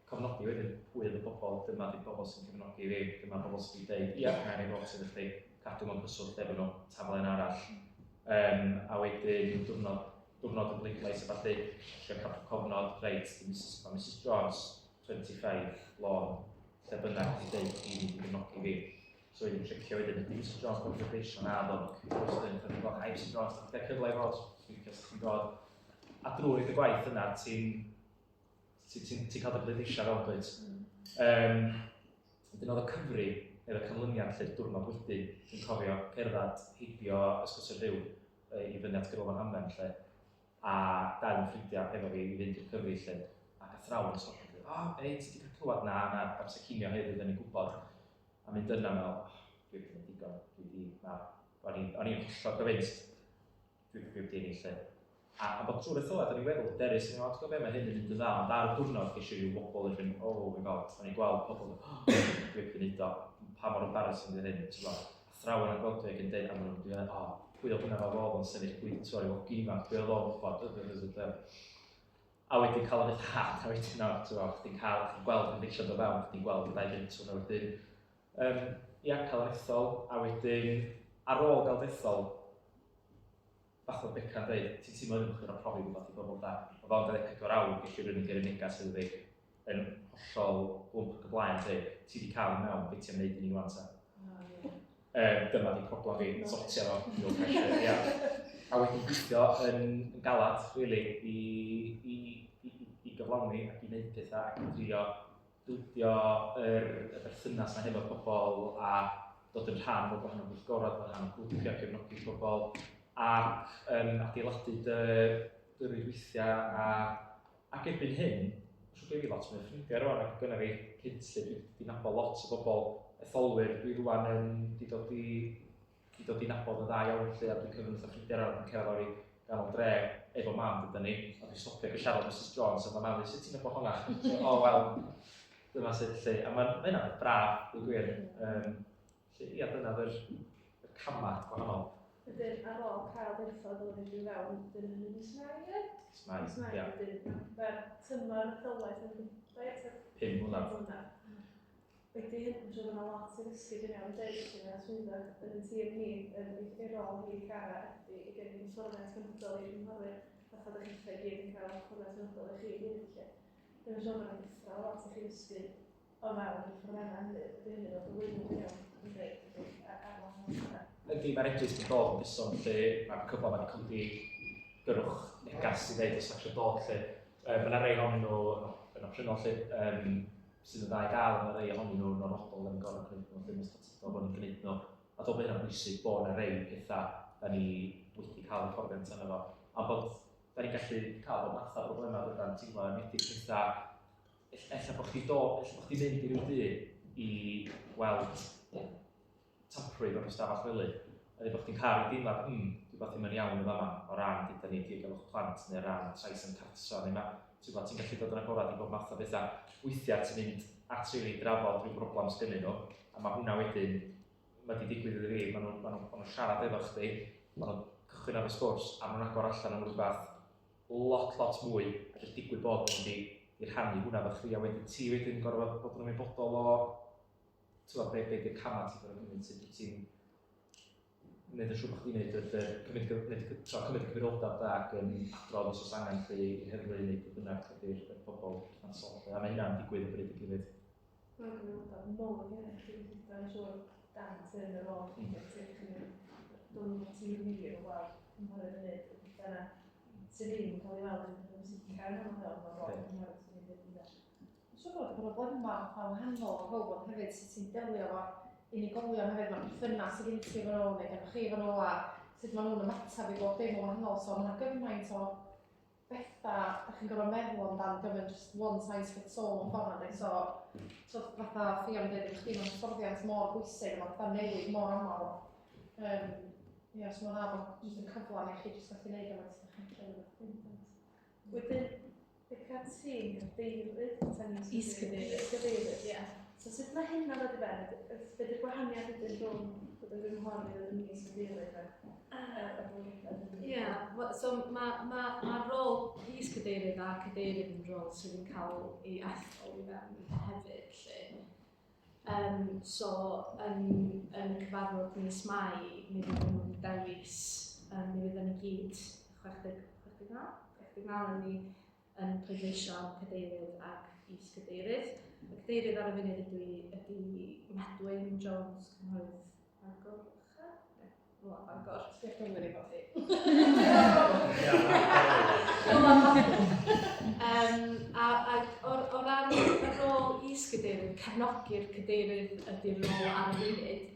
cofnodi wedyn pwy oedd y bobl, dyma di bobl sy'n cefnogi fi, dyma bobl sydd wedi dweud, ia, na i fod sydd chdi, cadw mewn cyswllt efo nhw, taflen arall. A wedyn diwrnod, diwrnod y bleidlais a ballu, trio cadw cofnod, reit, di Mrs, mae Mrs Jones, 25, lon, lle bynnag wedi dweud i fi gefnogi fi. So wedyn checio wedyn, ydy Mrs Jones bod pleidleisio na, ddod, wrth dyn, hi Mrs Jones, da chi'n cael cyfle i fod, dwi'n cael chi'n dod. A drwy y gwaith yna, ti'n ti, ti, ti cael dy bleidleisio fel dwyt. Wedyn oedd y cyfri, neu'r canlyniad lle diwrnod wedyn, dwi'n cofio cerdded heibio Ysbyty'r Rhiw i fyny at Ganolfan Hamdden lle, a dau o'n ffrindiau efo fi i fynd i'r cyfri lle, ac athrawon yn stopio fi, o, ei, ti wedi cael clywed? Na, na, amser cinio heddiw, dyn ni'n gwybod. A mynd yna, meddwl, oh, dwi wedi gwneud digon, dwi wedi, na, o'n i'n hollol convinced, dwi wedi ennill lle. A bod trwy'r etholiad, o'n i'n weddol hyderus, o'n i'n meddwl, ti'n gwybod be, mae hyn yn mynd yn dda, ond ar y diwrnod ges i ryw wobl erbyn, oh my god, o'n i'n gweld pobl, oh, dwi wedi gwneud o, pa mor embarrassing ydy hyn, ti'n gwybod, athrawon yn gweld fi ac yn dweud, a maen nhw'n dweud, oh, pwy oedd hwnna fel oedd o'n sefyll pwynt o'r hogi ifanc, pwy oedd o'n gwybod, dy, dy, dy, dy. A wedyn cael y rhyddhad, a wedyn, no, ti'n gwybod, chdi'n cael, chdi'n gweld yn eisiau dod fewn, chdi'n gweld y ddau gynt hwnna wedyn. Ia, cael yr ethol, a wedyn, ar ôl gael dethol, fath o Beca'n dweud, ti'n teimlo ddim bod chdi'n profi rhywbeth i bobl da. O fewn 24 awr, ges i rywun yn gyrru negas iddo fi yn hollol glwmp ac y blaen, dweud, ti wedi cael i mewn, beth ti'n neud i ni wan ta? Dyma di problem fi, sortio fo, no pressure, ia. A wedyn gweithio yn galad, really, i gyflawni ac i wneud pethau ac i drio bildio yr, y berthynas 'na hefo pobl a dod yn rhan o gwahanol bwyllgorau, dod yn rhan o grwpiau cefnogi pobl ac adeiladu dy, dy rwydweithiau a, ac erbyn hyn, siŵr gen i lot mwy o ffrindiau rwan ac gynna fi cynt lle dwi wedi nabod lot o bobl etholwyr, dwi rwan yn di dod i 'di dod i nabod yn dda iawn 'lly a dwi'n cymryd fatha ffrindiau rwan dwi'n cerdded lawr i ganol dre efo mam gyda ni a dwi'n stopio ac yn siarad Mrs Jones a ma' mam dweud sut ti'n nabod honna? O wel dyma sut 'lly a ma'n ma' hynna'n beth braf dweud gwir. Felly ia dyna fy'r y camau gwahanol. Wedyn ar ôl cael dethol ddod i fewn, dyn nhw'n mis Mai, ie? Mis Mai, Mis Mai, wedyn mae'r tymor etholaeth yn 5 mlynedd. 5 mlynedd. Wedi hyn, dwi'n siŵr bod 'na lot i ddysgu dwi'n iawn deud felly mae swyddog yn ein tîm ni yn ei rôl hi Cara ydy i gynnig hyfforddiant penodol i'r cynghorwyr fatha dych chithau i gyd yn cael hyfforddiant penodol i chi gyd felly. Dwi'n siŵr bod 'na gythral lot i chi ddysgu o fewn yr hyfforddiannau hynny ydy hynny fel blwyddyn dwi'n iawn yn deud ydy ar wahanol pethau. Ydy, mae'r Eglwys yn dod yn gyson lle mae'r cyfle wedi codi gyrrwch negas i ddeud os da chi eisiau dod lle. Mae yna rei ohonyn nhw yn opsiynol lle, sydd yn dda i gael, mae rei ohonyn nhw'n orfodol, da ni'n gorfod gwneud nhw, ddim yn statudol bod ni'n gwneud nhw. A dwi'n meddwl bod hynna'n bwysig bod yna rei pethau da ni wedi cael hyfforddiant arno fo. A bod da ni'n gallu cael bob math o broblemau dydan, ti'n gwybod, enwedig pethau, ella bod chdi dod, ella bod chdi'n mynd i ryw dŷ i weld tamprwydd o'r ystafell wely, a dweud bod chdi'n cael rhyw deimlad, dwi rhywbeth ddim yn iawn yn fama o ran gyda ni diogelwch plant neu o ran trais yn cartra neu ma' ti'n gwbod ti'n gallu dod yn agored i bob math o bethau. Weithiau ti'n mynd at rhywun i drafod rhyw broblem sgynnyn nhw a mae hwnna wedyn, mae 'di digwydd iddo fi, maen nhw'n ma nhw, ma nhw siarad efo chdi, maen nhw'n cychwyn ar y sgwrs a maen nhw'n agor allan am rhywbeth lot, lot mwy a jyst digwydd bod nhw'n mynd i, i rhannu hwnna efo chdi a wedyn ti wedyn gorfod bod yn ymwybodol o ti'n gwybod, be, be di'r camau ti'n gorfod cymryd, sut wyt ti'n gwneud yn siŵr bod chdi'n gwneud y, y, cymryd, gwneud, so, cymryd y cyfrifoldeb da ac yn adrodd os oes angen lly i'r heddlu neu bwy bynnag ydy'r y pobl perthnasol. A mae hynna'n digwydd o bryd i gilydd. Mae'n gyfrifoldeb mawr i hynny, chdi dwi'n siŵr dan tyn yr ôl, ti'n dwi'n ti'n wir o weld cynghorydd yn neud y pethau yna sydd ddim yn cael ei weld yn pethau sicr yn aml fel mae'r rôl cynghorydd sy'n ei wneud. Mae'n siŵr bod problemau fatha wahanol o pawb, ond hefyd sut ti'n delio efo unigolion hefyd, mae'r perthynas sydd gen ti efo nhw, neu gennych chi efo nhw, a sut maen nhw'n ymateb i bob dim yn wahanol. So mae yna gymaint o bethau da chi'n gorfod meddwl amdan, dio'm yn just one size fits all mewn ffordd nadi. So, so fatha Ffion yn dweud, chdi mae hyfforddiant mor bwysig, a mae pethau'n newid mor aml. Um, ie, so mae'n dda bod jyst y cyfle i chi jyst gallu neud gymaint ydych chi'n gallu. Wedyn, Beca, ti'n gadeirydd? Is-gadeirydd. Is-gadeirydd, ie. So sut mae hynna'n dod i ben? Be di'r gwahaniaeth wedyn rhwng bod yn gynghorydd a yn is-gadeirydd a Ie, so mae ma, ma rôl is-cadeirydd a cadeirydd yn rôl sydd yn cael ei ethol i fewn hefyd, lle. So, yn, yn y cyfarfod mis Mai, mi fydden nhw'n dewis, mi fydden ni gyd 60, 69, 69 yn ni yn pleidleisio am cadeirydd ac is-gadeirydd. Y cadeirydd ar y funud ydw i, ydy Medwyn Jones, cynghorydd Bangor Ucha? Wel, Bangor. Sbia Cymru i bod hi. Um, a, a o, o ran y rôl is-gadeirydd, cefnogi'r cadeirydd ydy'r rôl ar y funud.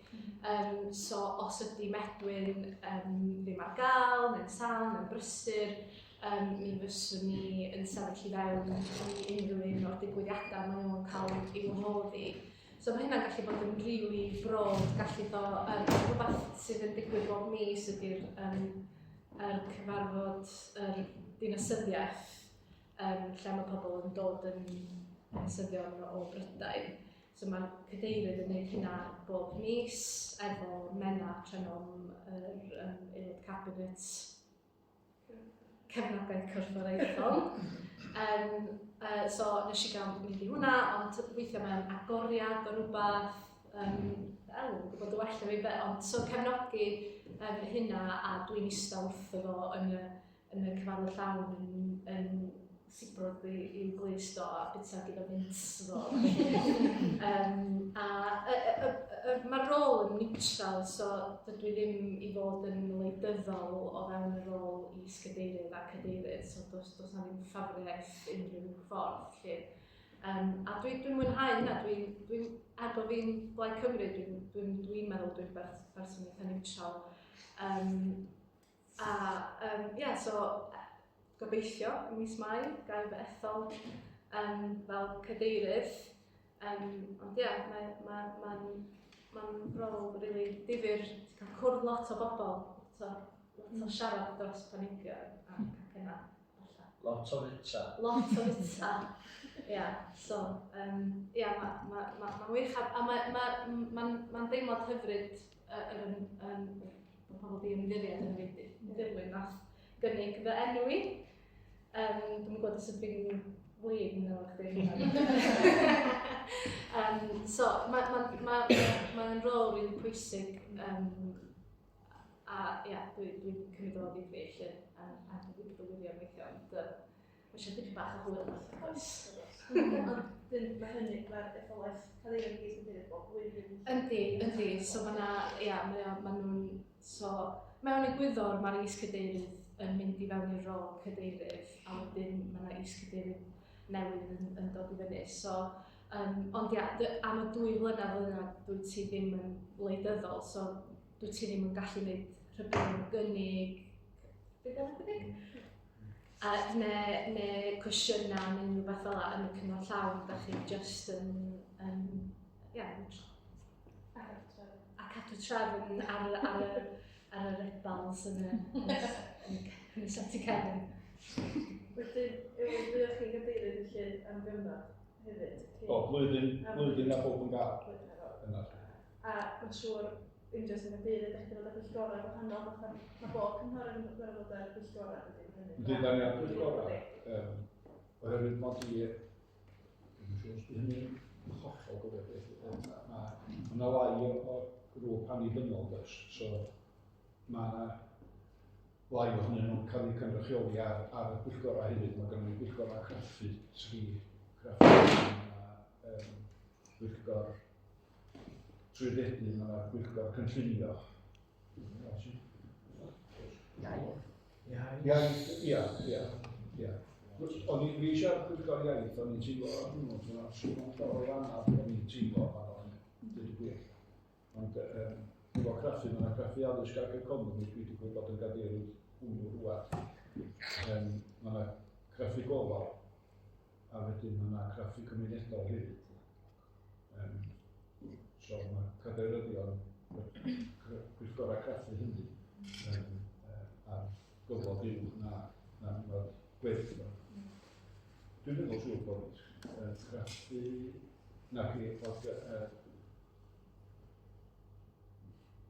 So os ydy Medwyn ddim ar gael, neu'n sâl, neu'n brysur, mi fyswn ni yn sefyll i fewn i unrhyw un o'r digwyddiadau maen nhw'n cael i'w wahodd i. So mae hynna'n gallu bod yn rili broad, gallu do, rhywbeth sydd yn digwydd bob mis ydy'r um, er cyfarfod yr dinasyddiaeth, lle mae pobl yn dod yn dinasyddion o Brydain. So mae'r cadeirydd yn gwneud hynna bob mis efo Menna Trenom, yr aelod cabinet cefnogaeth corfforaethol. So nes i gael mynd i hwnna, ond weithiau mae'n agoriad o rhywbeth, fel, yn gwybod y well na fi, be, ond so cefnogi hynna a dwi'n ista wrtho fo yn y, yn y cyfarfod llawn yn, yn sibrwd i'w glust o a bita gyda mints fo. A mae'r rôl yn neutral, so dydw i ddim i fod yn wleidyddol o fewn y rôl is-gadeirydd a cadeirydd, so does, does na ddim ffafriaeth unrhyw ffordd. Lle. A dwi'n dwi mwynhau hynna, dwi'n, dwi, er bod fi'n Blaid Cymru, dwi'n dwi, dwi meddwl dwi'n berson eitha neutral. A yeah, so gobeithio ym mis Mai gael fy ethol fel cadeirydd. Ond ie, yeah, mae'n ma, ma, ma, ma rôl really difyr. Ti'n cael cwrdd lot o bobl, lot o, lot o siarad dros paneidiau a cacennau. Lot o fita. Lot o fita. Ie, yeah, so, yeah, mae'n ma, ma, ma wych a, a mae'n ma, ma, ma, ma deimlad hyfryd bod pobl di ymddiried yn fi, ddilyn nath gynnig fy enw i. Dwi'm yn gwybod os ydw i'n flin efo chdi. So, mae'n ma, ma, ma, ma rôl rili pwysig a ia, dwi'n dwi cymryd o ddifri lle, a dwi wedi bod yn wirion weithio, ond mae eisiau dipyn bach o hwyl weithio, does? Ond mae hynny, mae'r etholaeth cadeirydd i gyd yn bob blwyddyn. Yndi, yndi. So mae na, ia, mae ma nhw'n, so mewn egwyddor mae'r is-cadeirydd yn mynd i fewn i'r rôl cadeirydd, a wedyn mae yna is-cadeirydd newydd yn, yn dod i fyny. So, ond ia, am y 2 flynedd yna, dwi ti ddim yn wleidyddol, so dwi ti ddim yn gallu gwneud rhybudd o gynnig, beth yw'n gynnig? A, neu, neu cwestiynau neu rhywbeth fel yna yn y cyngor llawn, da chi just yn, yn yeah, a cadw trefn ar, ar, y, ar y rebels yn y, yn y, yn y, yn y seti cefn. Wedyn, fuoch chi'n gadeirydd felly am gyfnod hefyd? O, blwyddyn, blwyddyn a bob yn gael. Blwyddyn ar ôl. Yna. A mae'n siŵr, unrhyw sy'n gadeirydd, ydych chi'n bod ar bwyllgorau gwahanol, fatha, mae bob cynghorydd yn gorfod bod ar bwyllgorau, dydy? Yndi, da ni ar bwyllgorau. Oherwydd mod i, dwi'm yn siŵr os 'di hynny'n hollol gywir, beth, mae yna lai o grŵp annibynnol, does, so mae yna lai ohonyn nhw'n cael eu cynrychioli ar, ar y pwyllgorau hefyd. Mae gennym ni bwyllgorau craffu, tri craffu, mae yna bwyllgor trwyddedu, mae yna bwyllgor cynllunio. Iaith. Iaith, ia, ia, ia. O'n i, fi eisiau pwyllgor iaith, o'n i'n teimlo, hwnnw, dwi'n swnio'n llawer o anaf, o'n i'n teimlo, o'n dweud y gwir. Ond um, efo craffu, mae yna craffu addysg ac economi, dwi wedi gwybod yn gadeirydd hwnnw rwan. Mae yna craffu gofal, a wedyn mae yna craffu cymunedol hefyd. So mae cadeiryddion pwyllgorau craffu hynny ar gyflog uwch na, na mae'r gwerth. Dwi'n meddwl siŵr bod craffu na chi bod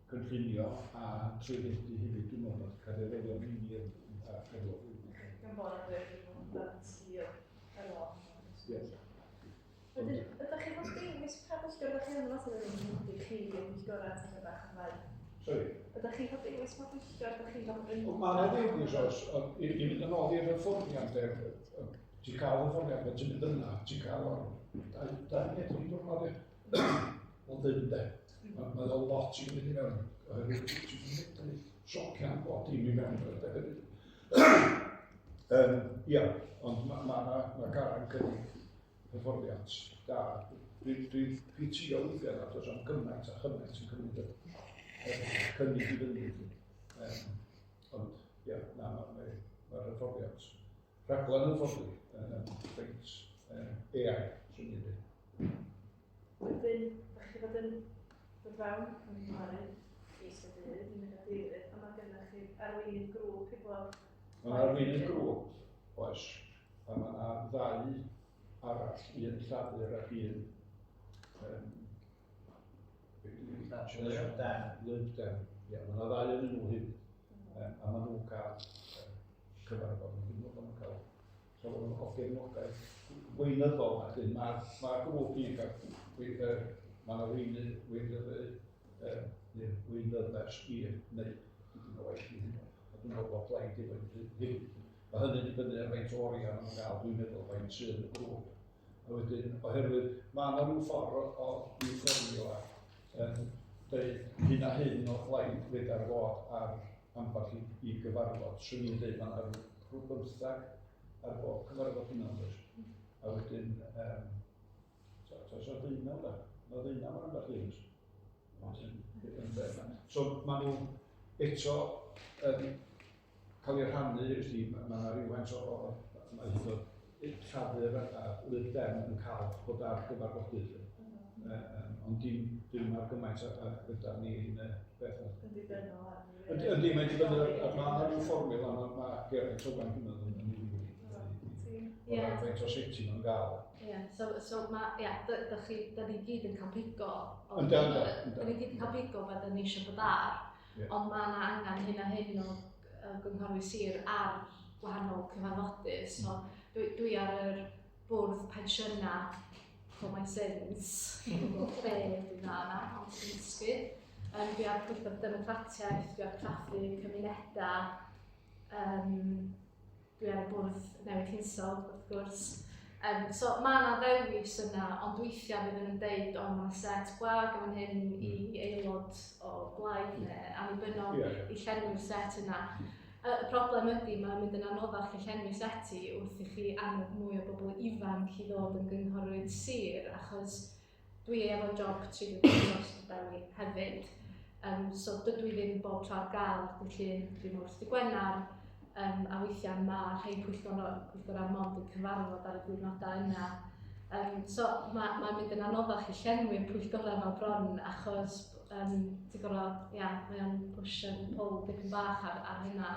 cynllunio a trwyddedu hefyd, dwi'n meddwl bod cadeiryddion hynny yn ar gyflog uwch. Gan bod yn dweud yn sgil yr ôl. Yes. Wedyn, ydych chi'n cael dewis pa bwyllgor ydych chi arno fo, ta ydych chi'n nodi chi i'r pwyllgorau ta bach yn fai? Sorry. Ydych chi'n cael dewis pa bwyllgor ydych chi'n cael yn... Mae yna ddewis oes, ond i fynd yn ôl i'r hyfforddiant, ti'n cael hyfforddiant, pan ti'n mynd yna, ti'n cael o'r dau, dau neu dri diwrnod, ie. Wel, ddim de. Mae o lot i fynd i mewn, oherwydd ti'n mynd i socian bob dim i mewn i'r adeg hefyd. Ia, ond mae ma, ma, ma Garan cynnig hyfforddiant da. Dwi'n dwi pitio weithiau nad oes am gymaint a chymaint yn cymryd y cynnig i fyny. Ond, ia, na, mae'r ma, ma hyfforddiant, rhaglen hyfforddi yn reit eang, swn i'n dweud. Wedyn, ydych chi fod yn dod fewn yn cynghorydd, is-gadeirydd, yn y gadeirydd, a mae gennych chi arweinydd grŵp i bob... Mae arweinydd grŵp, oes, a mae yna ddau arall, un Llafur ac un Lib Dem. Lib Dem, ie, mae yna ddau yn nhw hefyd, a maen nhw'n cael cyfarfod, dwi'n meddwl bod nhw'n cael llawer o gefnogaeth weinyddol, ac un mae'r ma grŵp i'n cael, mae yna weinydd, neu weinyddes i wneud dipyn o waith i hynny. A dwi'n meddwl bod plaid efo hefyd. Mae hynny'n dibynnu ar faint o oriau maen nhw'n gael, dwi'n meddwl, faint sydd yn y grŵp. A wedyn, oherwydd mae yna rhyw ffordd o ryw fformula yn dweud hyn a hyn o blaid fyd ar fod ar ambell i, i gyfarfod. Swn i'n dweud mae yna rhyw bymthag ar bob cyfarfod hynna, does? A wedyn, so, so, so deunaw da. Mae deunaw ar ambell un. So maen nhw eto yn cael eu rhannu, wsti, mae yna rhywfaint o, mae hyd yn oed Llafur a Lib Dem yn cael bod ar gyfarfodydd. Ond dim, dim ar gymaint a gyda ni'n beth. Yn ddibynnol ar... Yndi, yndi, mae'n dibynnu ar, ar mae yna rhyw fformula, mae ma Geraint Owen dwi'n meddwl yn ei ddweud. O ran faint o seti mae'n gael. Ie, so ma, ie, da chi, da ni gyd yn cael pigo. Yndw, yndw, yndw. Da ni gyd yn cael pigo be da ni eisiau bod ar, ond mae yna angen hyn a hyn o gynghorwyr sir ar gwahanol cyfarfodydd. So dwi, dwi ar yr bwrdd pensiynau for my sins. Dwi'n gwybod be dwi'n dda yna, ond dwi'n dysgu. Dwi ar pwyllgor democratiaeth, dwi ar craffu cymunedau, dwi ar y bwrdd newid hinsawdd, wrth gwrs. So mae yna ddewis yna, ond weithiau fydden nhw'n deud, o, mae set gwag yn fan hyn i aelod o blaid neu annibynnol i llenwi'r set yna. Y broblem ydy, mae'n mynd yn anoddach i llenwi seti wrth i chi annog mwy o bobl ifanc i ddod yn gynghorwyr sir, achos dwi efo job 35 dros Dewi hefyd. So dydw i ddim bob tro ar gael ar dydd Llun, dydd Mawrth, dydd Gwener, a weithiau mae rhai pwyllgorau mond yn cyfarfod ar y diwrnodau yna. So mae'n ma mynd yn anoddach i llenwi'r pwyllgorau yma bron, achos ti'n gorfod, ia, mae o'n push and pull dipyn bach ar hynna.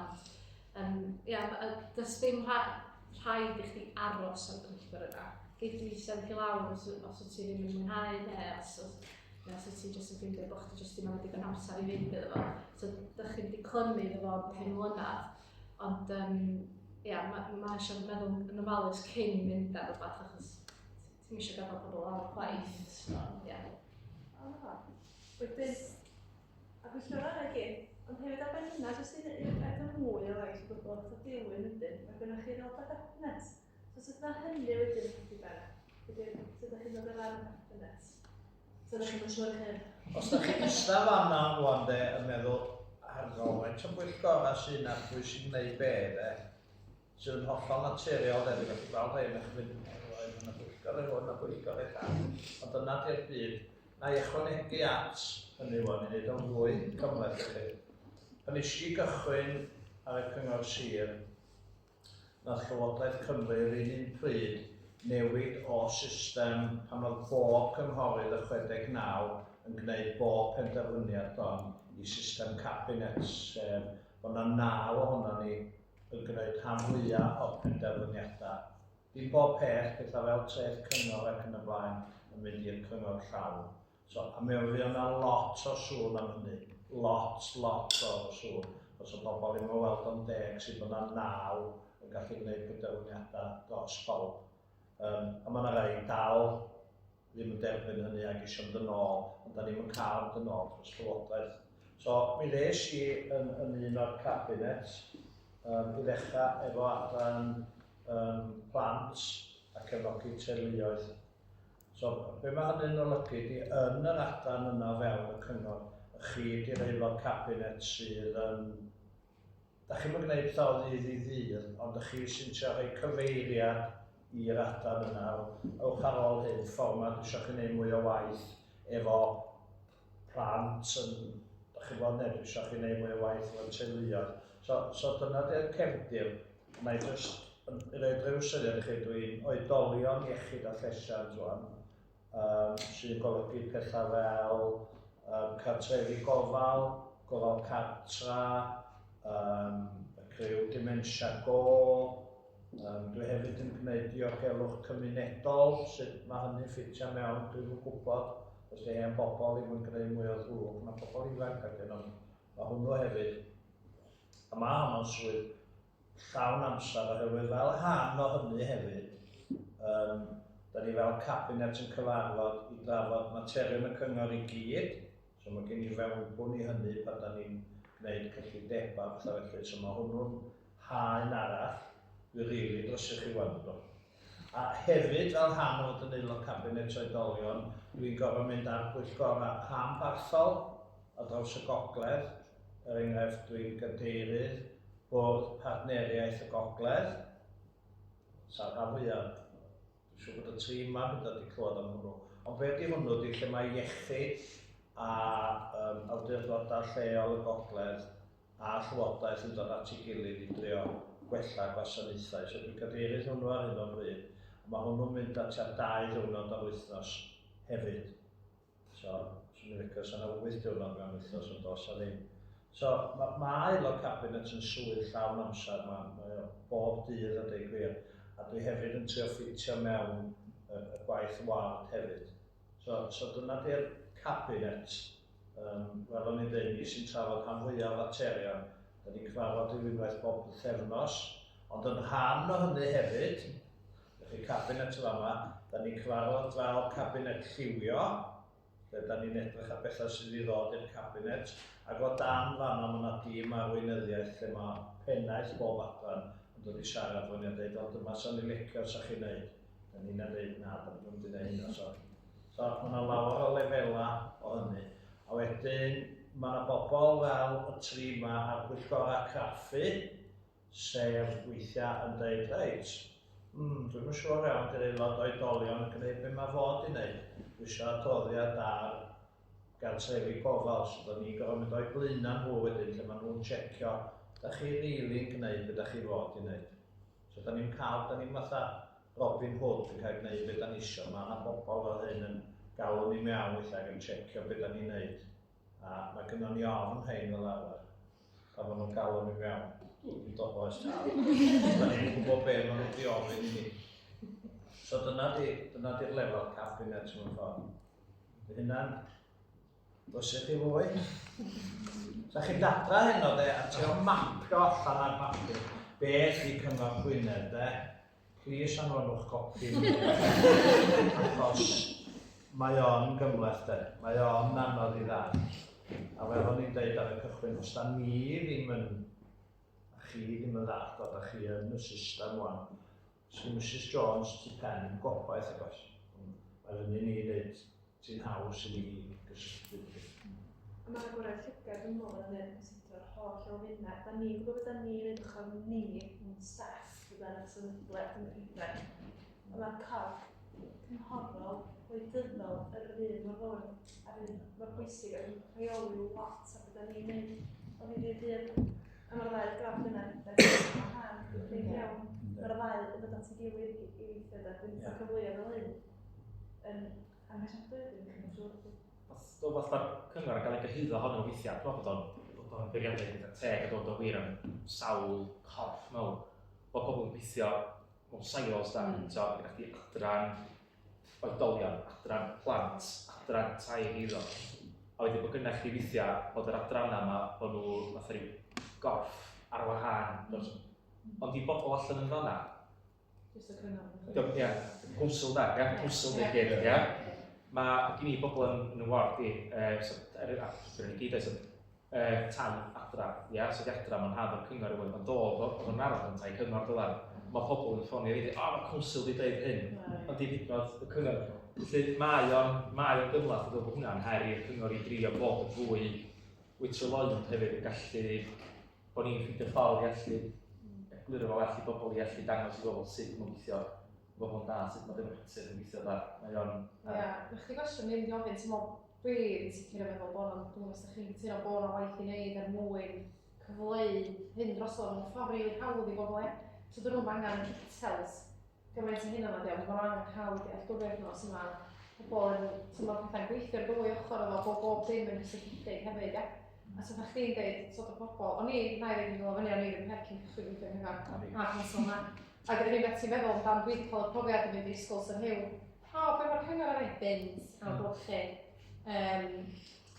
Ond, ia, does ddim rhaid i chdi aros ar y pwyllgor yna. Gei di sefyll i lawr os wyt ti ddim yn mwynhau neu os wyt ti jyst yn ffeindio bod chdi jyst ddim yn digon amser i fynd iddo fo. So, dych chi'n wedi clymu iddo fo am 5 mlynedd. Ond, ia, ma eisiau meddwl yn ofalus cyn mynd ar rhywbeth, achos ti'm eisiau gadael pobl lawr chwaith. So, ia. Ah, wedyn, a pwyllgorau yna i gyd, ond hefyd ar ben hynna, jyst i eto mwy o waith o gwbl, fatha dilyn wedyn, mae gennych chi aelodau cabinet. So sut mae hynny wedyn yn dod i ben? Wedyn, sut ydych chi'n dod ar ran y cabinet? So ydych chi'n siŵr chi? Os da chi'n eistedd fan'na rwan de, yn meddwl, hang on, faint o bwyllgorau sy'n na, pwy sy'n gwneud be de, sydd yn hollol naturiol de, dwi'n gallu gweld rhai yn eich mynd, roedd yna bwyllgor i hwn a bwyllgor i'r llall, ond dyna di'r byd. Na i ychwanegu at hynny wan i wneud o'n fwy cymhleth i chi. Pan nes i gychwyn ar y cyngor sir, nath Llywodraeth Cymru yr un un pryd newid o system pan oedd bob cynghorydd y 69 yn gwneud bob penderfyniad bron i system cabinet, sef bod 'na 9 ohonon ni yn gwneud rhan fwyaf o'r penderfyniadau. Dim bob peth, pethau fel treth cyngor ac yn y blaen yn mynd i'r cyngor llawn. So, a mi fuodd 'na lot o sŵn am hynny. Lot, lot o sŵn. Os o bobl ddim yn weld o'n deg sydd bod 'na 9 yn gallu gwneud penderfyniadau dros bawb. A mae 'na rai dal ddim yn derbyn hynny ac eisiau mynd yn ôl, ond da ni'm yn cael mynd yn ôl dros Llywodraeth. So, mi ddes i yn un o'r cabinet i ddechrau efo adran plant a cefnogi teuluoedd. So, be mae hynny'n olygu di yn yr adran yna o fewn y cyngor, y chi di'r aelod cabinet sydd yn... Da chi'm yn gwneud pethau o ddydd i ddydd, ond y chi sy'n trio rhoi cyfeiriad i'r adran yna. Ewch ar ôl hyn, ffordd ma dwi isio chi wneud mwy o waith efo plant yn, da chi'n gwybod, neu dwi isio chi wneud mwy o waith efo'r teuluoedd. So dyna di'r cefndir. Na i jyst yn rhoi rhyw syniad i chi, dwi'n oedolion iechyd a llesiant rwan, sy'n golygu pethau fel cartrefi gofal, gofal cartra, y criw dementia go, dwi hefyd yn gwneud diogelwch cymunedol, sut mae hynny'n ffitio mewn, dwi'm yn gwybod, os di hen bobl ddim yn gwneud mwy o ddrwg na pobl ifanc ac yn, ond mae hwnnw hefyd, a mae honno'n swydd llawn amser oherwydd fel rhan o hynny hefyd, da ni fel cabinet yn cyfarfod i drafod materion y cyngor i gyd, so mae gen i fewnbwn i hynny pan da ni'n gwneud cyllidebau a pethau felly, so mae hwnnw'n haen arall, dwi rili drysu chi wan, ydw. A hefyd, fel rhan o fod yn aelod cabinet oedolion, dwi'n gorfod mynd ar bwyllgorau rhanbarthol ar draws y gogledd, er enghraifft dwi'n gadeirydd Bwrdd Partneriaeth y Gogledd, sa'r rhan fwyaf, dwi'n siŵr bod y tri yma yn dod i clywed am hwnnw. Ond be ydy hwnnw ydy lle mae iechyd a awdurdodau lleol y Gogledd a Llywodraeth yn dod at ei gilydd i drio gwella gwasanaethau. So dwi'n cadeirydd hwnnw ar hyn o bryd, a mae hwnnw'n mynd at tua 2 ddiwrnod yr wythnos hefyd. So, swn i'n licio 'sa 'na 8 diwrnod mewn wythnos, ond does 'na ddim. So, mae ma aelod cabinet yn swydd llawn amser, mae o bob dydd a deud gwir. A dwi hefyd yn trio ffitio mewn y gwaith ward hefyd. So dyna di'r cabinet. Fel o'n i'n dweud, ni sy'n trafod rhan fwyaf o faterion. Da ni'n cyfarfod ryw unwaith bob pythefnos, ond yn rhan o hynny hefyd, felly cabinet yn fama, da ni'n cyfarfod fel cabinet lliwio, lle da ni'n edrych ar bethau sydd i ddod i'r cabinet, ac o dan fanno mae yna dîm arweinyddiaeth lle mae pennaeth bob adran yn dod i siarad efo ni a dweud, o dyma sa'n ni licio sa chi'n neud. Da ni'n dweud, na, da ni'n mynd i neud hynna. So mae yna lawer o lefelau o hynny. A wedyn mae yna bobl fel y tri yma ar bwyllgorau craffu, sef weithiau yn dweud, reit, dwi'm yn siŵr iawn di'r aelod oedolion yn gwneud be mae fod i wneud. Dwi eisiau adroddiad ar gartrefi gofal, so da ni'n gorfod mynd o'i blaenau nhw wedyn, lle maen nhw'n checio, da chi rili'n gwneud be da chi fod i wneud. So da ni'n cael, da ni'n fatha Robin Hood yn cael gwneud be da ni isio. Mae yna bobl fel hyn yn galw ni mewn weithiau ac yn checio be da ni'n neud. A mae gynnon ni ofn rhein fel arfer. Pan maen nhw'n galw ni mewn. Dwi'n dod oes tad. Da ni'n gwybod be maen nhw'n di ofyn i ni. So dyna di, dyna di'r lefel cabinet mewn ffordd. Dy hynna'n Does i chi fwy. Sa chi'n dadra heno de, a trio mapio allan ar bapur beth i Cyngor Gwynedd de, Plîs anfonwch gopi i mi. Achos mae o'n gymhleth de, mae o'n anodd i ddallt. A fel o'n i'n deud ar y cychwyn, os da ni ddim yn, a chi ddim yn ddallt o, da chi yn y system wan, sgyn Misus Jones tu pen yn gobaith ag oes. Mae fyny ni wneud ti'n haws i ni gysylltu. A mae'n agorau llygad yn meddwl yn hyn, sut o'r holl elfennau. Da ni'n gwybod beth da ni'n neud ochr ni yn staff, gyda'r sefydliad yn rhedeg. Ond mae'r corff cynghorol, gwleidyddol, yr un mor fawr a'r un mor bwysig ac yn rheoli lot o beth da ni'n neud o ddydd i ddydd. A mae'r ddau gorff yna yn rhan iawn. Mae'r ddau yn dod at ei gilydd i weithio da. Dwi'n cyfleoedd fel hyn yn Anghysiadwy, dwi'n ddim yn siŵr. Do, fatha'r cyngor yn cael ei gyhuddo ohono weithiau, dwi'n meddwl bod o'n bod o'n beiriannau eitha teg a dod o wir am sawl corff mewn. Bod pobl yn gweithio mewn silos da, so, gyda chdi adran oedolion, adran plant, adran tai eiddo. A wedyn bod gynnau chdi weithiau bod yr adrannau yma, bod nhw fatha rhyw gorff ar wahân. Ond i bobl allan yn fanna, Jyst y cyngor. Ie, cwnsl da, ie, cwnsl neu gyd, ie. Mae gen i bobl yn, yn y ward i, so, er, a, dwi'n ni gyd, so, tan adra, ie, so di adra, mae'n haf o'r cyngor i fod, mae'n dod, oedd o'n arall yn tai cyngor dylan. Mae pobl yn ffonio fi, o, mae cwnsl di dweud hyn, ond di hyd yn oed y cyngor. Felly mae o'n, mae o'n gymhleth, a dwi'n bod hwnna'n her i'r cyngor i drio bod yn fwy wytroloed hefyd yn gallu bod ni'n ffeindio ffordd i allu egluro fo well i bobl i allu dangos i bobl sut mae'n gweithio, bobl yn da, sut mae democratiaeth yn gweithio da. Mae o'n... Ie, yeah. Mae chdi gwestiwn ni'n mynd i ofyn, ti'n meddwl, dwi'n sicr yn meddwl bod nhw'n, dwi'n meddwl os chi'n cytuno bod yna waith i wneud er mwyn cyfleu hyn drosodd mewn ffordd rili hawdd i bobl, ie. So dyn nhw'n angen y details gymaint o hynna yma, ond maen nhw angen cael dealltwriaeth nhw sut mae pobl yn, sut mae pethau'n gweithio'r ddwy ochr iddo, bod bob dim yn gysylltiedig hefyd, ie. A so fatha chdi'n deud, sort of pobl, o'n i, na i ddim yn dod fyny, o'n i ddim heb cyn cychwyn gweithio yn cyngor, a council na. Ac yr unig beth ti'n meddwl amdan, dwi wedi cael y profiad yn mynd i ysgol Sir Hugh, o, be mae'r cyngor yn ei bins a bwlchu,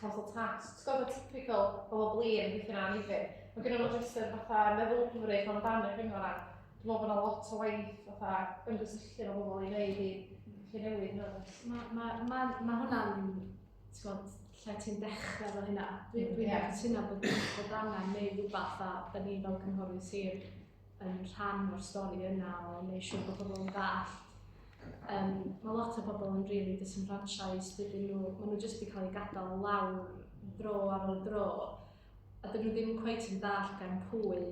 council tax, ti'n gwybod y typical bobl blin yn gweithio'n anifyr. Mae gen nhw jyst yr fatha meddylfryd amdan y cyngor a dwi'n meddwl bod yna lot o waith fatha ymgysylltu efo bobl i wneud i lle newid hynna. Mae ma, ma, ma hwnna'n, ti'n gwybod, lle ti'n dechrau efo hynna. Dwi'n dwi yeah. cytuno bod, bod angen neud rhywbeth a da ni fel cynghorydd sir yn rhan o'r stori yna o wneud siŵr bod pobl yn dallt. Mae lot o bobl yn really disenfranchised, dydyn nhw, maen nhw jyst wedi cael eu gadael lawr dro ar ôl dro, a dydyn nhw ddim cweit yn dallt gan pwy.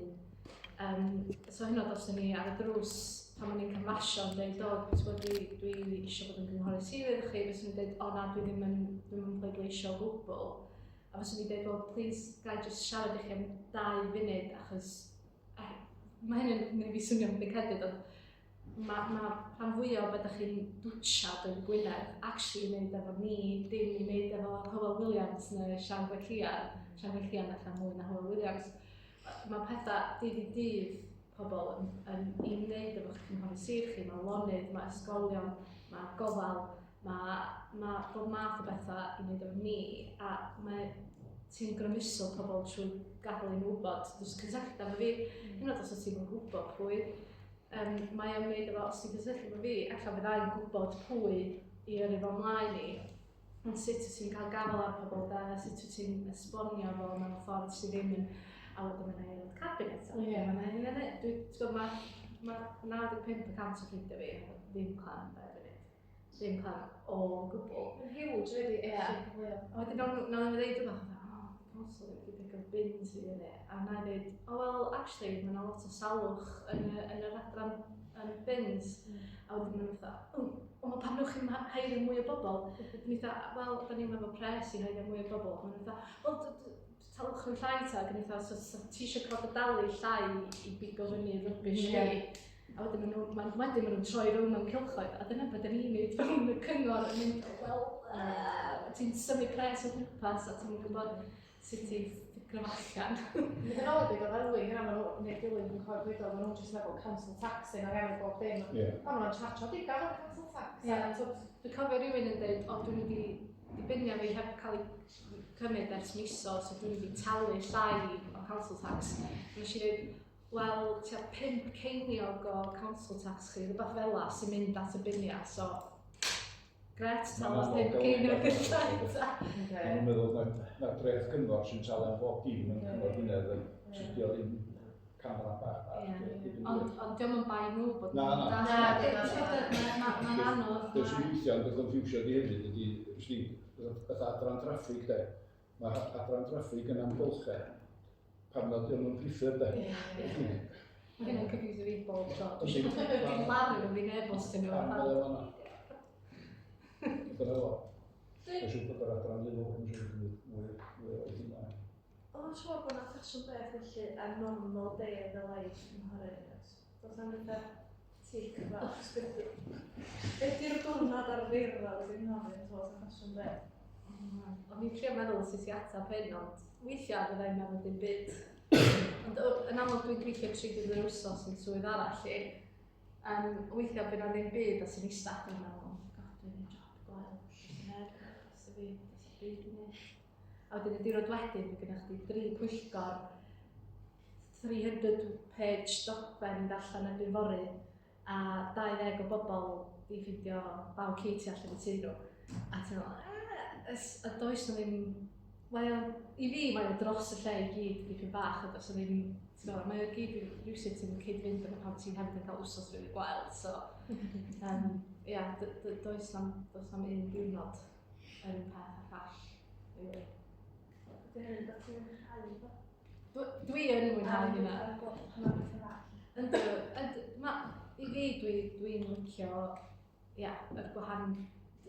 So hynod os ni ar y drws pan o'n i'n canfasio yn dweud, o, ti'n gwybod, dwi, dwi eisiau bod yn gynghorydd sir iddo chi, fyswn i'n dweud, o na, dwi ddim yn, dwi'm yn pleidleisio o gwbl. A fyswn i'n dweud, well, please, ga i jyst siarad i chi am 2 funud, achos a, mae hyn yn gwneud fi swnio'n dickheaded, ond mae ma rhan fwyaf o beth ydych chi'n dwtsiad yn Gwynedd actually i wneud efo ni, dim i wneud efo Hywel Williams neu Sian Gwenllian. Sian Gwenllian allan mwy na Hywel Williams. Mae pethau dydd i dydd pobl yn, yn i wneud efo'ch cynghorydd sir chi, mae lonydd, mae ysgolion, mae gofal, mae, mae bob math o bethau i wneud efo ni, a mae ti'n grymuso pobl trwy gadael i nhw wybod, jyst cysylltu efo fi, hyd yn oed os wyt ti'n gwybod pwy, mae o'n wneud efo, os ti'n cysylltu efo fi, ella fydda i'n gwybod pwy i yrru fo mlaen i, ond sut wyt ti'n cael gafael ar pobl da, sut wyt ti'n esbonio fo mewn ffordd sydd ddim yn, a wedyn mae'n aelod cabinet, a wedyn mae'n hyn a hyn. Dwi'n gwybod, mae ma 95% o ffrindiau fi ddim clem be dwi'n neud. Ddim clem o gwbl. Mae'n huge, really. Ie. A wedyn nawn nhw ddeud rhywbeth, fatha, oh, council wedi pigo bins fi fyny. A na i ddeud, oh well, actually, mae yna lot o salwch yn, y, yn yr adran yn bins. A wedyn maen nhw fatha, oh, o, ma pam newch chi'n heirio mwy o bobl? Dwi'n fatha, wel, da ni'n efo pres i heirio mwy o bobl. Maen nhw fatha, wel, talwch nhw'n llai ta, ac yn fatha, so, so ti eisiau cael dy dalu llai i bigo fyny rubbish yeah. fi. A wedyn maen nhw, ma, wedyn maen nhw'n troi rownd mewn cylchoedd, a dyna beth da ni'n neud fewn y cyngor yn mynd, wel, Ti'n symud pres o gwmpas a ti'n gwybod sut i ffigro fo allan. Mynd yn ôl i beth oedd Elwyn, hynna maen nhw, neu Dilwyn dwi'n cofio dweud o, maen nhw'n jyst meddwl council tax yn ariannu bob dim. Ie. A maen nhw'n charge digon o'r council tax. Ie, so dwi'n cofio rhywun yn dweud, o dwi'n mynd i dibynnu fi heb cael ei cymryd ers miso, so dwi'n mynd i talu llai o council tax. Nes i ddweud, wel, tua 5 ceiniog o council tax chi, rhywbeth fel la sy'n mynd at y biniau, so gret, Ma'n talu anodd 5 gael ceiniog yn hynna. llai. ta. Maen nhw'n meddwl na dreth gyngor sy'n talu am bob dim yn Cyngor Gwynedd yn tydi o ddim canran bach bach. Ie. Ond diolch yn bai nhw bod Na, na. Na, dim yn- Mae'n anodd. Be sy'n weithio yn dy confusio di hefyd ydy, wsti, fatha adran traffig de, mae adran traffig yn amgylchedd pan nad ydyn nhw'n priffyrdd de. Mae hynna'n confusio fi bob tro. Yndi. Dwi'n laru nhw fi'n e-bostio nhw. Pam mae o fan'na? Dyna fo. Mae'n siŵr bod yr adran ddilwch yn siŵr yn mwy mwy o waith yna. O, siŵr bod yna ffasiwn beth felly a normal day in the life yn cynghorydd. Does na'm fatha tick box. Be di'r diwrnod arferol sy'n cynghorydd, oes na ffasiwn beth? O'n i'n trio meddwl sut i atab hyn, ond weithiau fydda i'n meddwl dim byd. Ond yn amlwg dwi'n gweithio 3 dydd yr wsos yn swydd arall i. Weithiau bydd na ddim byd a sy'n eistedd ac yn meddwl, oh god, dwi'n neud job gwael. Neb, does y fi, does y byd i wneud. A wedyn y diwrnod wedyn, fydd gennych chdi dri pwyllgor, 300 page dogfen i ddarllen erbyn fory, a 20 o bobl i ffeindio baw ci tu allan i tŷ nhw. A ti'n meddwl, "Ah, a does na ddim, mae o, i fi mae o dros y lle i gyd dipyn bach, a does na ddim, ti'n gwybod, mae o gyd rhywsut yn cyd-fynd efo pan ti'n hefyd yn cael wsos rili gwael, so, ia, does na'm un diwrnod yr un peth â'r llall, really. Ydy hynny'n dod ti'n mwynhau fo? Dwi yn mwynhau hynna. A gweld pan mae'n beth arall. Yndw, yndw, ma, i fi dwi'n licio, ia, yr gwahan,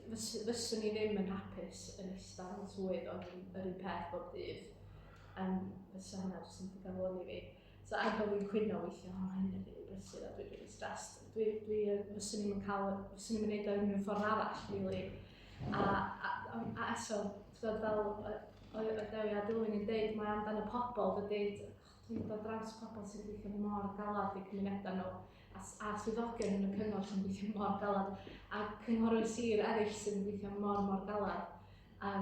fyswn i ddim yn hapus yn eistedd yn swydd oedd yn yr un peth bob dydd. Fysa hynna jyst yn digalonni fi. So er bod fi'n cwyno weithio, o, mae hyn yn rili brysur a dwi'n rili stressed. Fyswn i'm yn cael, fyswn i'm yn neud o unrhyw ffordd arall, really. A eto, ti'n gwbod, fel o Dewi a Dilwyn yn deud, mae amdan y pobl, dydy, dwi'n dod draws pobl sy'n gweithio mor galad i cymunedau nhw, a swyddogion yn y cyngor sy'n gweithio mor galad, a cynghorwyr sir eraill sy'n gweithio mor, mor galad. A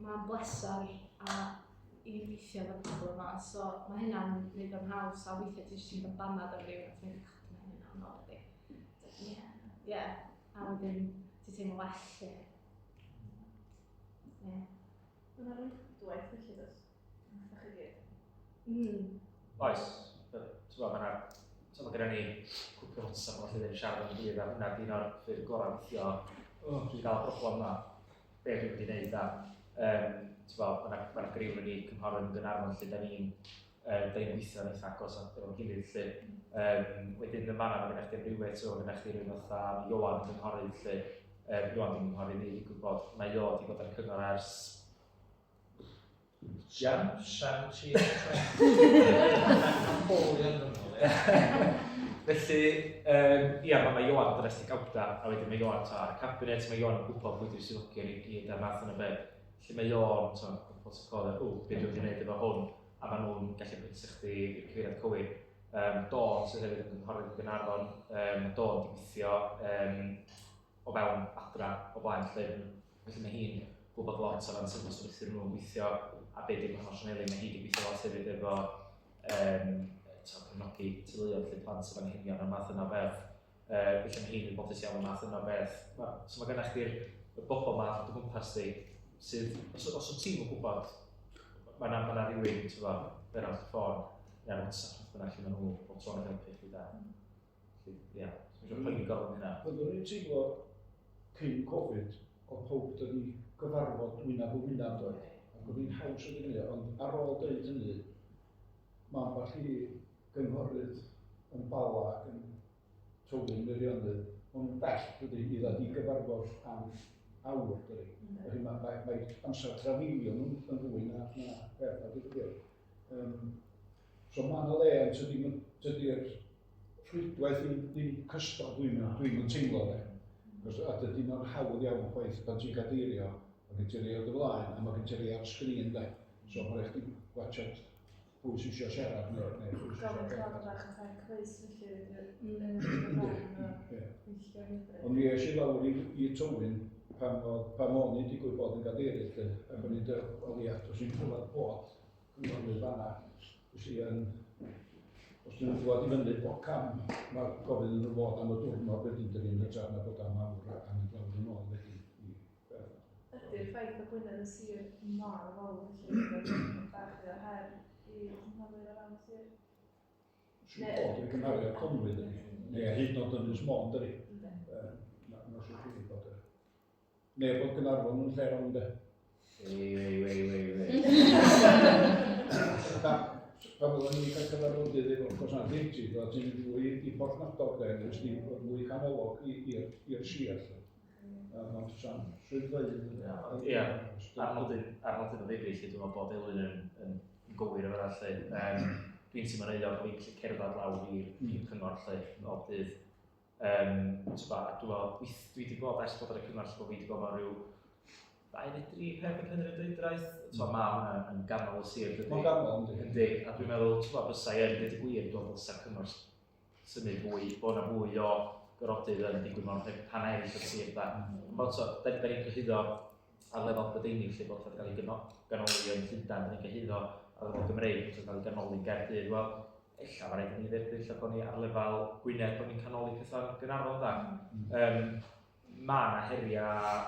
mae'n bleser a i weithio efo'r pobl yma, so mae hynna'n neud o'n haws, a weithiau ti jyst yn cael banad am rywun, a ti'n mynd, god, mae hynny'n anodd, ydi. Ie, ie, a wedyn ti'n teimlo well, lle. Ie. Mae yna rwydwaith felly, does? Da chi gyd. Oes, ti'n gwbod, mae gyda ni cwpl o WhatsApp o lle yn siarad am dydd, a hwnna di un o'r ffyrdd gorau weithio, o, dwi wedi cael broblem yma, be dwi'n mynd i wneud a, ti'n gwbod, ma' 'na griw yn ni cynghorwyr yn Gaernarfon lle da ni'n gweithio yn eitha agos efo'n gilydd lle. Wedyn yn fan'na mae gennych chdi amrywiaeth, so mae gennych chdi rhywun fatha Ioan yn gynghorydd lle, Ioan ddim yn gynghorydd ni, digwydd bod, mae o wedi bod ar y cyngor ers Jan? 17, Napoleon yn ôl, ie. Felly, ia, mae Ioan yn ers degawda, a wedyn mae Ioan ar y cabinet, mae Ioan yn gwybod pwy di'r swyddogion i gyd a'r math yna o beth. Felly mae Ioan, ti'n gwybod protocol, o, be dwi wedi gwneud efo hwn, a maen nhw'n gallu pwyntio chdi i'r cyfeiriad cywir. Dawn sydd hefyd yn gynghorydd yn Gaernarfon, Dawn di gweithio o fewn adra o blaen lle, felly mae hi'n gwybod lot o ran sut mae strwythur nhw'n gweithio a be di'r gwahanol sianeli. Mae hi wedi gweithio lot hefyd efo cefnogi teuluoedd lle plant sydd anghenion a'r math yna o beth. Felly mae hi'n wybodus iawn o'r math yna o beth. So mae gennych chdi'r y bobl yma o gwmpas di sydd, os wyt ti'n gwybod, mae yna ma rhywun, ti'n gwybod, fer ar y ffôn, neu ar WhatsApp, beth bynnag lle maen nhw bob tro'n helpu chdi da. Felly, ie, so dwi'n poeni gorfod hynna. Byddwn i'n teimlo cyn Covid, oedd pawb dod i gyfarfod wyneb yn wyneb doedd. Ac oedd hi'n haws oedd hynny, ond ar ôl dweud hynny, mae ambell i gynghorydd yn Bala ac yn Tywyn Meirionnydd, maen nhw'n bell dydy i ddod i gyfarfod am awr dydy. Felly mae amser trafeilio nhw'n yn fwy na beth a dweud y gwir. So mae yna le, ond tydi'r rhwydwaith ddim cystal dwi'n teimlo de. Cos, a dydy mae'n hawdd iawn chwaith pan ti'n cadeirio, mae gen ti rei o dy flaen a mae gen ti rei ar sgrin de. So mae rhaid chdi gwatsiad pwy sy'n eisiau siarad neu, neu pwy sy'n Gofyn eisiau clywed bach o tai clust felly. Yndi. Ond mi es i lawr i, i Tywyn pan, oedd, pan o'n i'n digwydd bod yn gadeirydd, lle, ac o'n i'n dweud, wel ia, dos i'n clywed bod cynghorydd fanna, felly yn, os dyn nhw'n dod i fyny bob cam, mae gofyn iddyn nhw fod am y diwrnod wedyn, dyn ni'n hytrach na bod am awr a mynd lawr yn ôl wedyn. I, Ydy'r ffaith bod Gwynedd yn sir mor fawr felly, bach o her i cynghorwyr o fewn y sir. Siŵr bod yn cymharu â Conwy, dydy. Neu hyd yn oed Ynys Môn, dydy. Mae'n siŵr chi bod y... Neu bod Gaernarfon yn lle rownd, de. Wei, wei, wei, wei, wei. Pan oedden ni'n cael cyfarfodydd efo gwasanaeth ieuenctid, oeddet ti'n mynd fwy i Porthmadog, de, nes di fwy canolog i'r sir. Ond sa'n swyddfeydd. Ie, ar nodyn, ar nodyn o ddifri, lle dwi'n meddwl bod Elwyn yn, yn gywir efo lle. Um, dwi'n teimlo'n euog bod fi'n gallu cerdded lawr i'r mm. cyngor lle, bob dydd. Um, dwi'n meddwl, dwi wedi bod ers bod ar y cyngor lle bod fi wedi bod mewn rhyw dau neu dri peth yn Penrhyndeudraeth. Mm. Mae hwnna yn ganol y sir, dydy. Mae'n ganol, yndi. Yndi, a dwi'n meddwl, ti'n meddwl, bysau yn dweud y gwir, dwi'n meddwl bysa'r cyngor symud fwy, bod yna fwy o gyrodydd yn digwydd mewn rhan eraill o'r sir. Da. Mm. Ond so, da, da ni'n cyhuddo ar lefel Brydeinig lle bod wedi cael ei ganoli yn Llundain, da ni'n cyhuddo ar lefel Gymreig bod wedi cael ei ganoli yn Gaerdydd. Wel, ella mae rhaid i ni dderbyn ella bod ni ar lefel Gwynedd bod ni'n canoli pethau'n Gaernarfon da. Mm. Um, mae yna heriau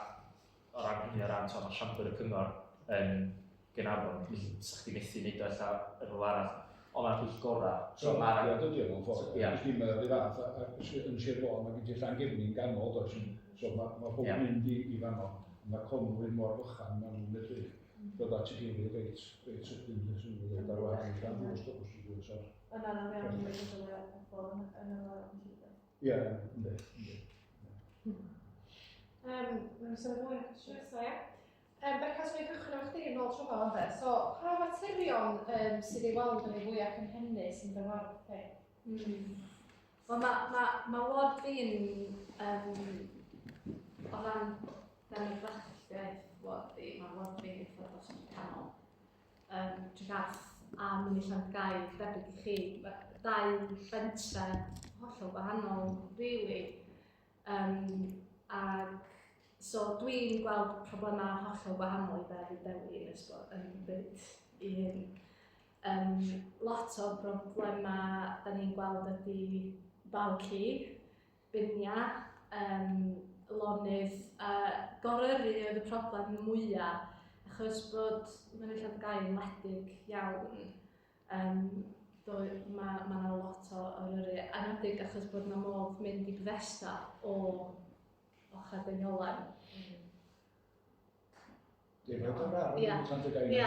o ran hynny o ran, so, mae siambr y cyngor yn Gaernarfon, felly sa chdi methu neud o ella yn rhywle arall. Ond mae'r pwyllgorau. So, mae'r... Ie, dydy o mewn ffordd. Ie. Ysdi mae rhyw fath, yn Sir Fôn, mae gen ti Llangefni'n ganol, does? So mae ma pob yeah. mynd i, i fanno. Mae Conwy mor fychan, maen nhw'n medru dod at ei gilydd reit, reit sydyn, lle sy'n mynd ar wahân i Llanrwst o bosib oes ar... Yn anodd iawn i ddod â pobl yn y Ie, yndi, yndi. Um, Mae'n symud ymlaen at y cwestiwn nesaf, ie? Um, Beca, swn i'n cychwyn efo chdi yn ôl tro fel ynde. So, pa faterion um, sydd ei weld yn ei fwyaf cynhennus yn dy ward chi? Mm. Wel, mae ma, ma ward fi'n um, o ran demograffiaeth ward fi, mae ward fi'n eitha dros y canol. Um, Tregarth a Mynydd Llandygai, debyg i chi, dau bentre hollol wahanol, really. Um, ac so dwi'n gweld problemau hollol gwahanol i be fydd Dewi yn ysgol yn dweud i hyn. Um, lot o broblemau da ni'n gweld ydy baw ci, biniau, um, lonydd, a goryrru oedd y problem mwyaf, achos bod Mynydd Llandygai yn wledig iawn. Um, do, mae ma 'na lot o oryrru, enwedig achos bod 'na modd mynd i Bethesda o ochr Deiniolen. Defaid ar ardd yn Llandygai. Ie.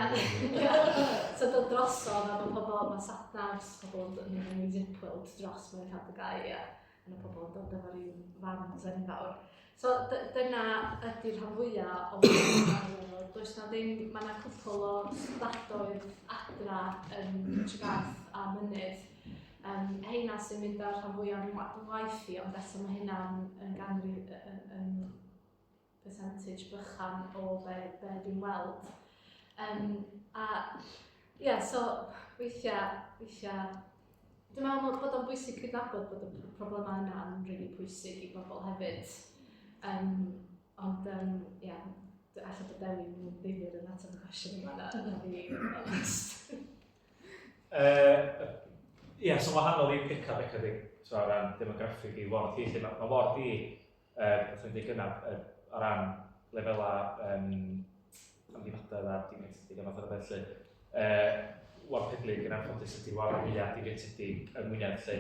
So dod drosodd a mae pobl, mae satnavs, pobl yn mynd i Zip World dros mewn Llandygai a mae pobl yn dod efo rhyw vans enfawr. So dyna ydy'r rhan fwyaf o does na ddim, mae yna cwpl o stadoedd adra yn Tregarth a Mynydd. Um, heina sy'n mynd ar rhan fwyaf o'n waith i, ond eto mae hynna'n yn ganri, yn, yn percentage bychan o be, be dwi'n weld. Um, a ie, yeah, so weithiau, weithiau, dwi'n meddwl bod o'n bwysig cydnabod bod y problemau yna yn rili really pwysig i bobl hefyd. Um, ond, um, ie, yeah, alla bod Dewi'n mwy ddifyr yn ateb y cwestiwn yma na, na fi, honest. Ie, yeah, so wahanol i Beca, Beca di, so o ran demograffig i ward hi, lle mae ma ward i, uh, wrth i'n dweud gynna, uh, o ran lefelau um, amddifadedd a difreintiedig a fath o beth lle. Uh, ward Peblig yn anffodus ydy'r ward mwyaf difreintiedig yng Ngwynedd lle.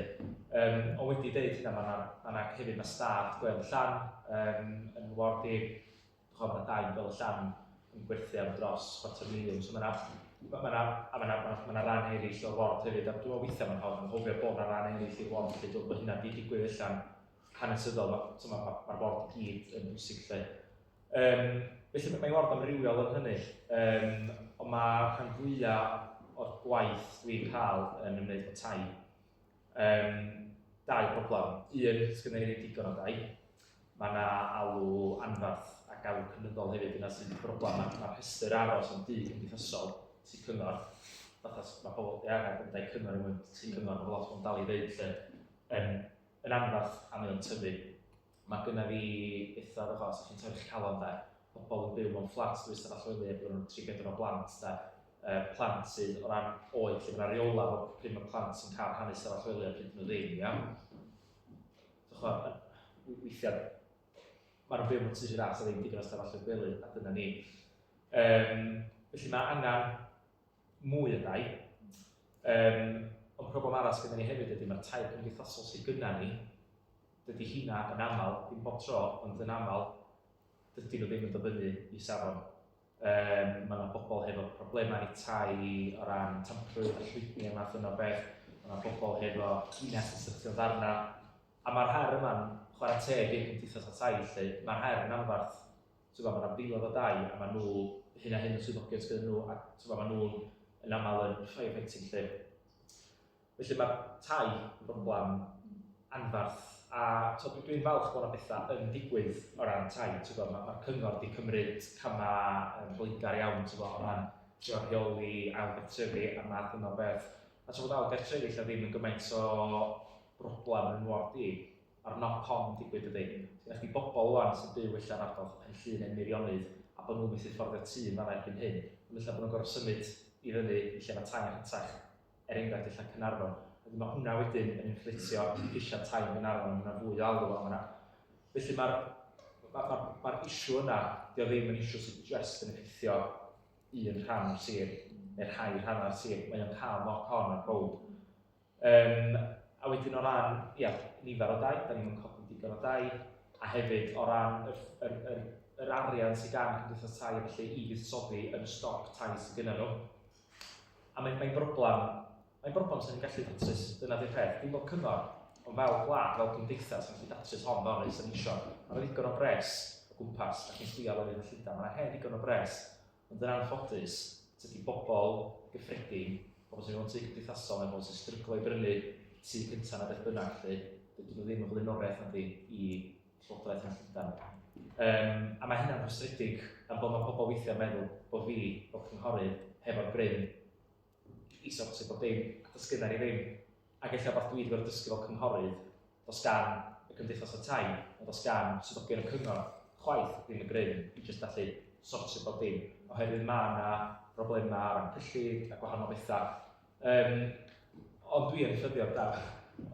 Um, ond wedi deud hynna, mae yna ma hefyd mae stad Gwel y Llan um, yn ward i, chwa, mae yna dau Gwel y Llan yn gwerthu am dros chwarter miliwn, so mae yna ma yna, a mae yna, ma yna ran eraill o'r ward hefyd, a dwi'n meddwl weithiau mae'n hawdd anghofio bod yna ran eraill i'r ward, lle dwi'n bod hynna di digwydd allan hanesyddol, mae'r ma, ma, ma ward i gyd yn bwysig lle. Um, felly mae'n ward amrywiol yn hynny, um, ond mae rhan fwyaf o'r gwaith dwi'n cael yn ymwneud efo tai. Um, dau broblem. Un, sgynna i ddim digon o dai. Mae yna alw anfarth a galw cynyddol hefyd, dyna sy'n broblem. Mae'r rhestr aros am dŷ cymdeithasol, tŷ cyngor, fatha mae pobl, ia, mae dau cyngor yn mynd tŷ cyngor, mae lot o'n dal i ddeud lle, yn anfarth a mae o'n tyfu. Mae gynna fi bethau fatha, os ydych chi'n torri'ch calon de, pobl yn byw mewn fflat dwy stafell wely a bod nhw'n 3-4 o blant de, plant sydd o ran oed lle mae yna reola fod pryd mae plant sy'n cael rhannu stafell wely a pryd nhw ddim, ia. Chwa, weithiau, maen nhw'n byw mewn tŷ sydd a ddim digon o stafelloedd gwely, a dyna ni. Felly mae angen mwy o dai. Ond problem arall sydd gennym ni hefyd ydy mae'r tai cymdeithasol sydd gynna ni, dydy hynna yn aml, ddim bob tro, ond yn aml, dydyn nhw ddim yn dod fyny i safon. Mae yna bobl hefo problemau i tai o ran tamprwydd a llwydni a math yna o beth. Mae yna bobl hefo gynnes yn syrthio ddarna. A mae'r her yma'n chwarae teg i'r cymdeithas a tai, lle mae'r her yn anfarth. Ti'n gwbod, mae yna filoedd o dai a maen nhw, hyn a hyn o swyddogion sydd nhw, a ti'n gwbod, maen nhw'n yn aml yn firefighting lle. Felly mae tai yn broblem anfarth a so, dwi'n falch bod yna bethau yn digwydd o ran tai. Ti'n gwbod, mae'r cyngor wedi cymryd camau yn blaengar iawn, ti'n gwbod, o ran trio rheoli ailgartrefi a math yna o beth. A ti'n gwbod, ailgartrefi lle ddim yn gymaint o broblem yn ward i, mae'r knock-on digwydd dydy. Sgynna chdi bobl wan sy'n byw ella yn ardal Pen Llŷn neu Meirionnydd a bod nhw'n methu fforddio tŷ yn fan'na erbyn hyn, ond ella bod nhw'n gorfod symud i fyny i lle mae tai yn rhatach, er enghraifft ella Caernarfon. Wedyn mae hwnna wedyn yn inflatio prisiau tai yn Gaernarfon, a mae hwnna fwy o alw am hwnna. Felly mae'r ma, ma, ma issue yna, dio ddim yn issue sydd just yn effeithio un rhan o'r sir, neu rhai rhan o'r sir, mae o'n cael knock-on ar bawb. A wedyn o ran, ia, nifer o dai, da ni'n codi digon o dai, a hefyd o ran yr, yr, yr, yr arian sydd gan Cymdeithas Tai a felly i fuddsoddi yn y stoc tai sydd gyda nhw. A mae'n broblem sy'n gallu datrys, dyna di'r peth, dim fel cyngor, ond fel gwlad, fel cymdeithas, yn gallu datrys hon fel rhaid sy'n isio. Mae yna ddigon o bres o gwmpas, ac yn sbio lefydd yn Llundain, mae yna hen ddigon o bres, ond yn anffodus, tydi bobl gyffredin, pobl sy'n mewn tŷ cymdeithasol neu pobl sy'n stryglo i brynu tŷ cyntaf neu beth bynnag, lle, dydyn nhw ddim yn flaenoriaeth nadi i Llywodraeth yn Llundain. A mae hynna'n rhwystredig am bod mae pobl weithiau'n meddwl bod fi, fel cynghorydd, hefo'r grym i sortio bob dim, a does gynna ni ddim. Ac ella beth dwi wedi gorfod dysgu fel cynghorydd, does gan y Cymdeithas y Tai, ond does gan swyddogion y cyngor chwaith ddim y grym i jyst allu sortio bob dim, oherwydd mae yna broblemau o ran cyllid a gwahanol bethau. Ond dwi yn ffyddiog da,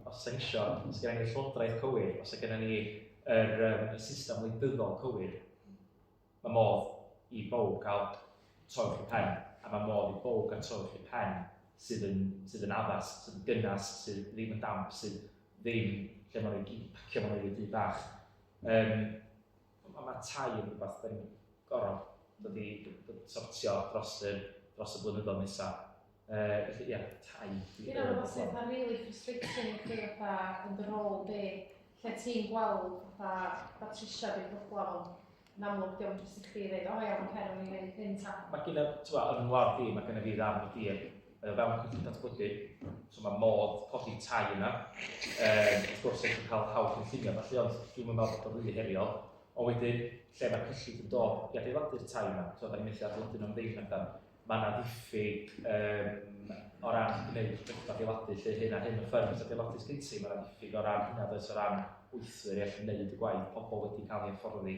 os da ni isio, os gennym ni'r llywodraeth cywir, os gennym ni y system wleidyddol cywir, mae modd i bawb gael to uwch eu pen, a mae modd i bawb gael to uwch eu pen sydd yn, sydd yn addas, sydd yn gynnas, sydd ddim yn damp, sydd ddim lle maen nhw i gyd pacio mewn i'r dŷ bach. Mae tai yn rhywbeth da ni'n gorfod dod i sortio dros y blynyddoedd nesaf. Felly, ie, tai. Dwi'n meddwl bod sy'n fatha really frustrating i chdi fatha yn dy rôl di, lle ti'n gweld fatha datrysiad i'r broblem, ond yn amlwg diolch jyst i chdi ddeud, o iawn, cer, o'n i'n gwneud hyn ta. Mae gen i, ti'n yn ngwlad i, mae gen i fi ddarn o dir fewn cynllun datblygu, so mae modd codi tai yna. Wrth gwrs, eich cael hawl cynllunio, felly, ond dwi'n meddwl bod o'n rili heriol. Ond wedyn, lle mae'r cyllid yn dod i adeiladu'r tai yma, so da ni'n methu adeiladu nhw'n ddim na. Mae yna ddiffyg o ran gwneud prosiect adeiladu, lle hyn a hyn o ffyrms adeiladu sgyn ti, mae yna ddiffyg o ran hynna, does, o ran weithwyr i allu gwneud y gwaith, pobl wedi cael eu hyfforddi.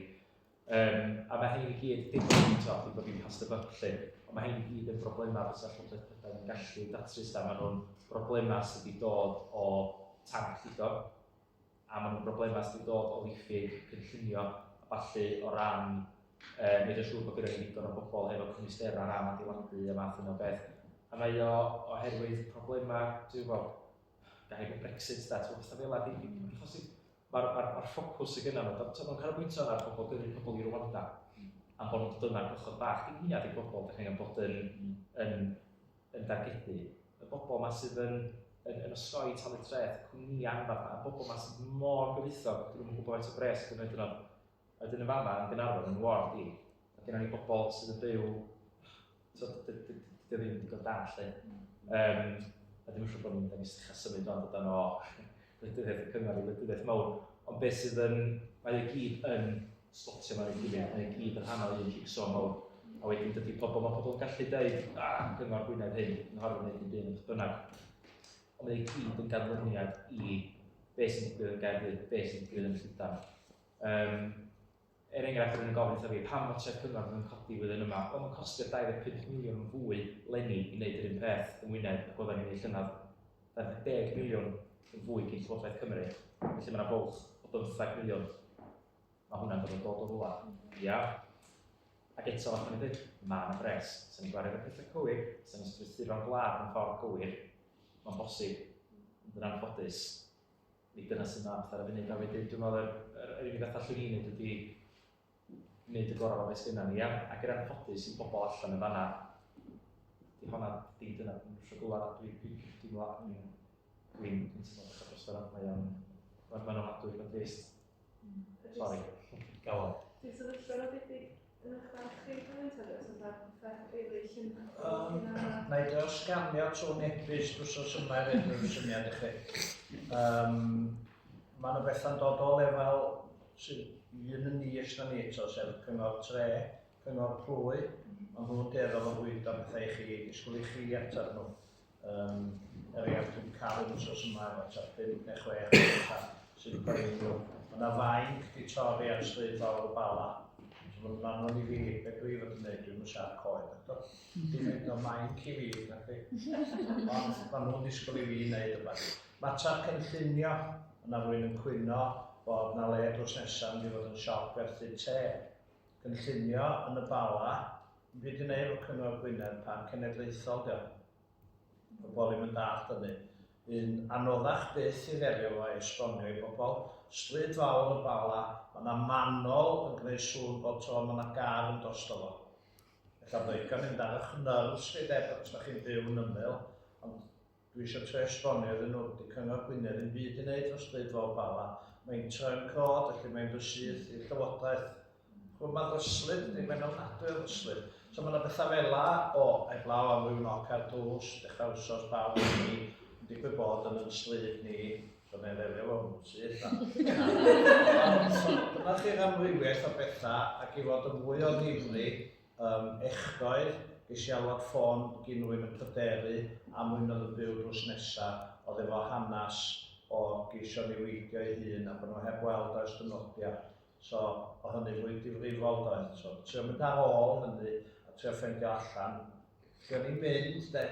A mae hyn i gyd, dim bod fi'n talk, dim bod fi'n pass the buck lle, ond mae hyn i gyd yn broblemau fysa Llywodraeth Prydain yn gallu datrys da. Maen nhw'n broblemau sydd wedi dod o tan cyllido, a maen nhw'n broblemau sydd wedi dod o ddiffyg cynllunio, a ballu o ran wneud yn siŵr bod gyda ni ddigon o bobl hefo cymwysterau ran adeiladu a math yna o beth. A mae o oherwydd problemau, dwi'n gwybod, gael bod Brexit da, ti'n gwybod, pethau fel yna, achos mae'r ffocws sydd gyda nhw, maen nhw'n canolbwyntio ar pobl, gyrru pobl i Rwanda, am bod nhw'n dod yma ar gychod bach, dim hynna di bobl, da chi'n bod yn dargedu. Y bobl yma sydd yn osgoi talu treth, cwmnïau anferth, y bobl yma sydd mor gyfoethog, dyn nhw'n gwybod faint o bres sydd yn nhw. A wedyn yn fama, yn Gaernarfon, yn ward i, mae gennym ni bobl sydd yn byw, so, dydy o ddim digon da, lle. A ddim yn siŵr bod ni'n mynd i symud o'n dod o Gwleidyddiaeth y cyngor i wleidyddiaeth mawr. Ond beth sydd yn, mae o gyd yn slotio mewn i'w gilydd, mae o gyd yn rhan o un jigsaw mawr. A wedyn dydy pobl, mae pobl yn gallu dweud, ah, cyngor Gwynedd hyn, cyngor yn hyn, beth bynnag. Ond mae o gyd yn ganlyniad i beth sy'n digwydd yn Gaerdydd, beth sy'n digwydd yn Llundain. Um, er enghraifft, rwy'n gofyn wrtho fi, pam fod treth cyngor ddim yn codi flwyddyn yma? Wel, mae'n costio 25 miliwn yn fwy leni i wneud yr un peth yng Ngwynedd ag oedden ni'n ei llynedd. 20 miliwn yn fwy gyn Llywodraeth Cymru. Felly mae yna bwlch o 15 miliwn. Mae hwnna'n gorfod dod o rwla. Ia. Ac eto, fatha ni'n dweud, mae yna bres. Sa'n ni'n gwario pethau cywir, sa'n ni'n strwythuro'n gwlad mewn ffordd gywir, mae'n bosib, ond yn anffodus, nid dyna sy'n ma pethau ar y funud. A wedyn, dwi'n meddwl, yr, yr, yr unig beth allwn ni wneud ydy wneud y gorau o beth sgynna ni, ia? Ac yr anffodus i bobl allan yn fanna, di honna, di dyna, dwi'n eisiau glwad, dwi'n dwi, dwi, dwi, dwi, dwi'n dwi teimlo bach dros fel mae o'n, mae'n ma ofnadwy, mae'n drist. Sorry. Galon. Dwi'n sefyllfa nhw debyg yn eich barn chi gymaint o beth, ond pethau rili llun. Na i drio sganio trwy e-byst wsos yma i roid ryw syniad i chi. Um, mae yna bethau'n dod o lefel sydd un yn is na ni eto, sef cyngor tre, cyngor plwy. Mae nhw'n dueddol o fwydo pethau i chi, disgwyl i chi ateb nhw. Um, er enghraifft, dwi'n cael un wsos yma efo tua 5 neu 6 o bethau sy'n poeni nhw. Mae yna fainc di torri ar stryd fawr y Bala. So mae'n anfon i fi, be dwi fod yn neud, dwi'n siarad coed. Eto. Dim hyd yn oed mainc i fi, na chi. Ond maen nhw'n disgwyl i fi wneud rhywbeth. Mater cynllunio, yna rwy'n yn cwyno bod na le drws nesaf yn mynd i fod yn siop gwerthu te. Cynllunio yn y Bala, Dim byd i wneud efo Cyngor Gwynedd, parc cenedlaethol 'di o. Pobl ddim yn dallt hynny. Un anoddach byth i ddelio efo a esbonio i bobl. Stryd fawr y Bala, mae 'na manol yn gwneud sŵn bob tro mae 'na gar yn drosto fo. Ella bod o ddigon i fynd ar eich nerves chi de, os da chi'n byw yn ymyl, ond Dwi eisiau trio esbonio iddyn nhw, 'di Cyngor Gwynedd ddim byd i wneud dros Stryd Fawr Bala. Mae'n trunk road, felly mae'n dod syth i'r llywodraeth. Ch'mod, mae'n ddryslyd, yndi, mae'n ofnadwy o ddryslyd. So mae yna bethau fel 'na, o, heblaw am ryw knock ar drws, dechrau wsos bawb yn ni, yn digwydd bod yn yn stryd ni, so neu ddelio efo hwnnw'n syth na. Ond, so, dyna chi'r amrywiaeth o bethau, ac i fod yn fwy o ddifri, Ym Echdoe, ges i alwad ffôn gin rywun yn pryderu am rywun oedd yn byw drws nesa, oedd efo hanes o geisio niweidio ei hun a bod nhw heb weld o ers dynodia. So, o hynny fwy difrifol doedd. So, trio mynd ar ôl hynny a trio ffeindio allan lle o'n i'n mynd de.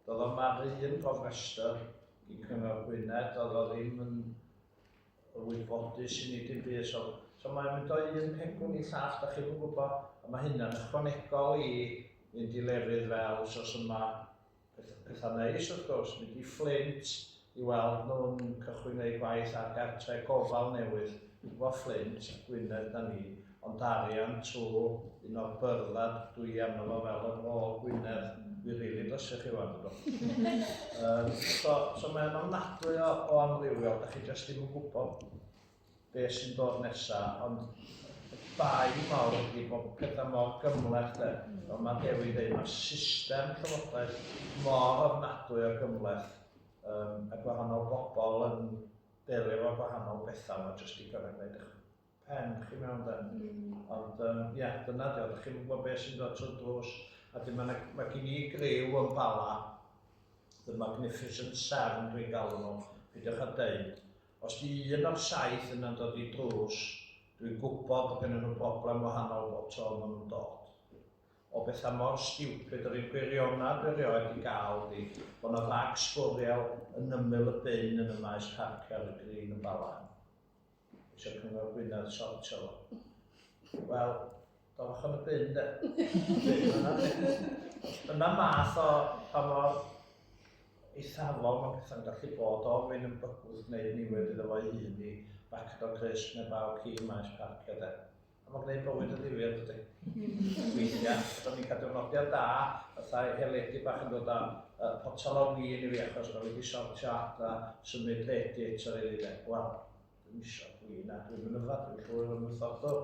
Doedd o'm ar un gofrestr gin Cyngor Gwynedd, doedd o ddim yn y wybodus i ni dim byd. So, so mae'n mynd o un pegwn i llall, da chi'm yn gwybod. A mae hynna'n ychwanegol i fynd i lefydd fel wsos yma, pethau neis wrth gwrs, mynd i Fflint i weld nhw'n cychwyn eu gwaith ar gartre gofal newydd. Dwi'n gwybod Fflint, Gwynedd da ni, ond arian trwy un o'r byrddau dwi arno fo fel y rôl Gwynedd. Dwi rili drysu chi wan, dydw. um, so, so mae'n ofnadwy o, o amrywiol, da chi jyst ddim yn gwybod be sy'n dod nesa, ond y bai mawr ydy bod pethau mor gymhleth de. Fel mae Dewi dweud, mae system llywodraeth mor ofnadwy o gymhleth um, a gwahanol bobl yn delio efo gwahanol bethau, mae jyst digon yn gwneud eich pen chi mewn de. Ond yym ia, dyna 'di o, dach chi'm yn gwybod beth sy'n dod trwy'r drws. A 'dyn ma' 'na ma' gen i griw yn Bala, the Magnificent Seven dwi'n galw nhw, peidiwch â deud. Os 'di un o'r saith yna'n dod i drws, dwi'n gwybod bod gennyn nhw broblem wahanol bob tro maen nhw'n dod. O bethau mor stupid, yr un gwirionaf dwi erioed 'di gael 'di bod 'na fag sbwriel yn ymyl y bin yn y maes parcio ar y green yn Bala. Isio Cyngor Gwynedd sortio fo. Wel, dorrwch yn y bin de. Dyna math o pa mor eithafol mae pethau'n gallu bod o rywun yn bygwth gwneud niwed iddo fo'i hun i baced o crisp neu baw ci maes parcio de. A mae'n gwneud bywyd yn ddifyr, dydy? Weithiau, oedden ni'n cael diwrnodiau da, fatha Heledi bach yn dod â uh, potel o win i fi achos mae wedi sortio adra, symud radiator iddi de. Wel, dwi'n isio gwin a dwi'n mynd yfad, dwi'n llwyr ymwrthodwr.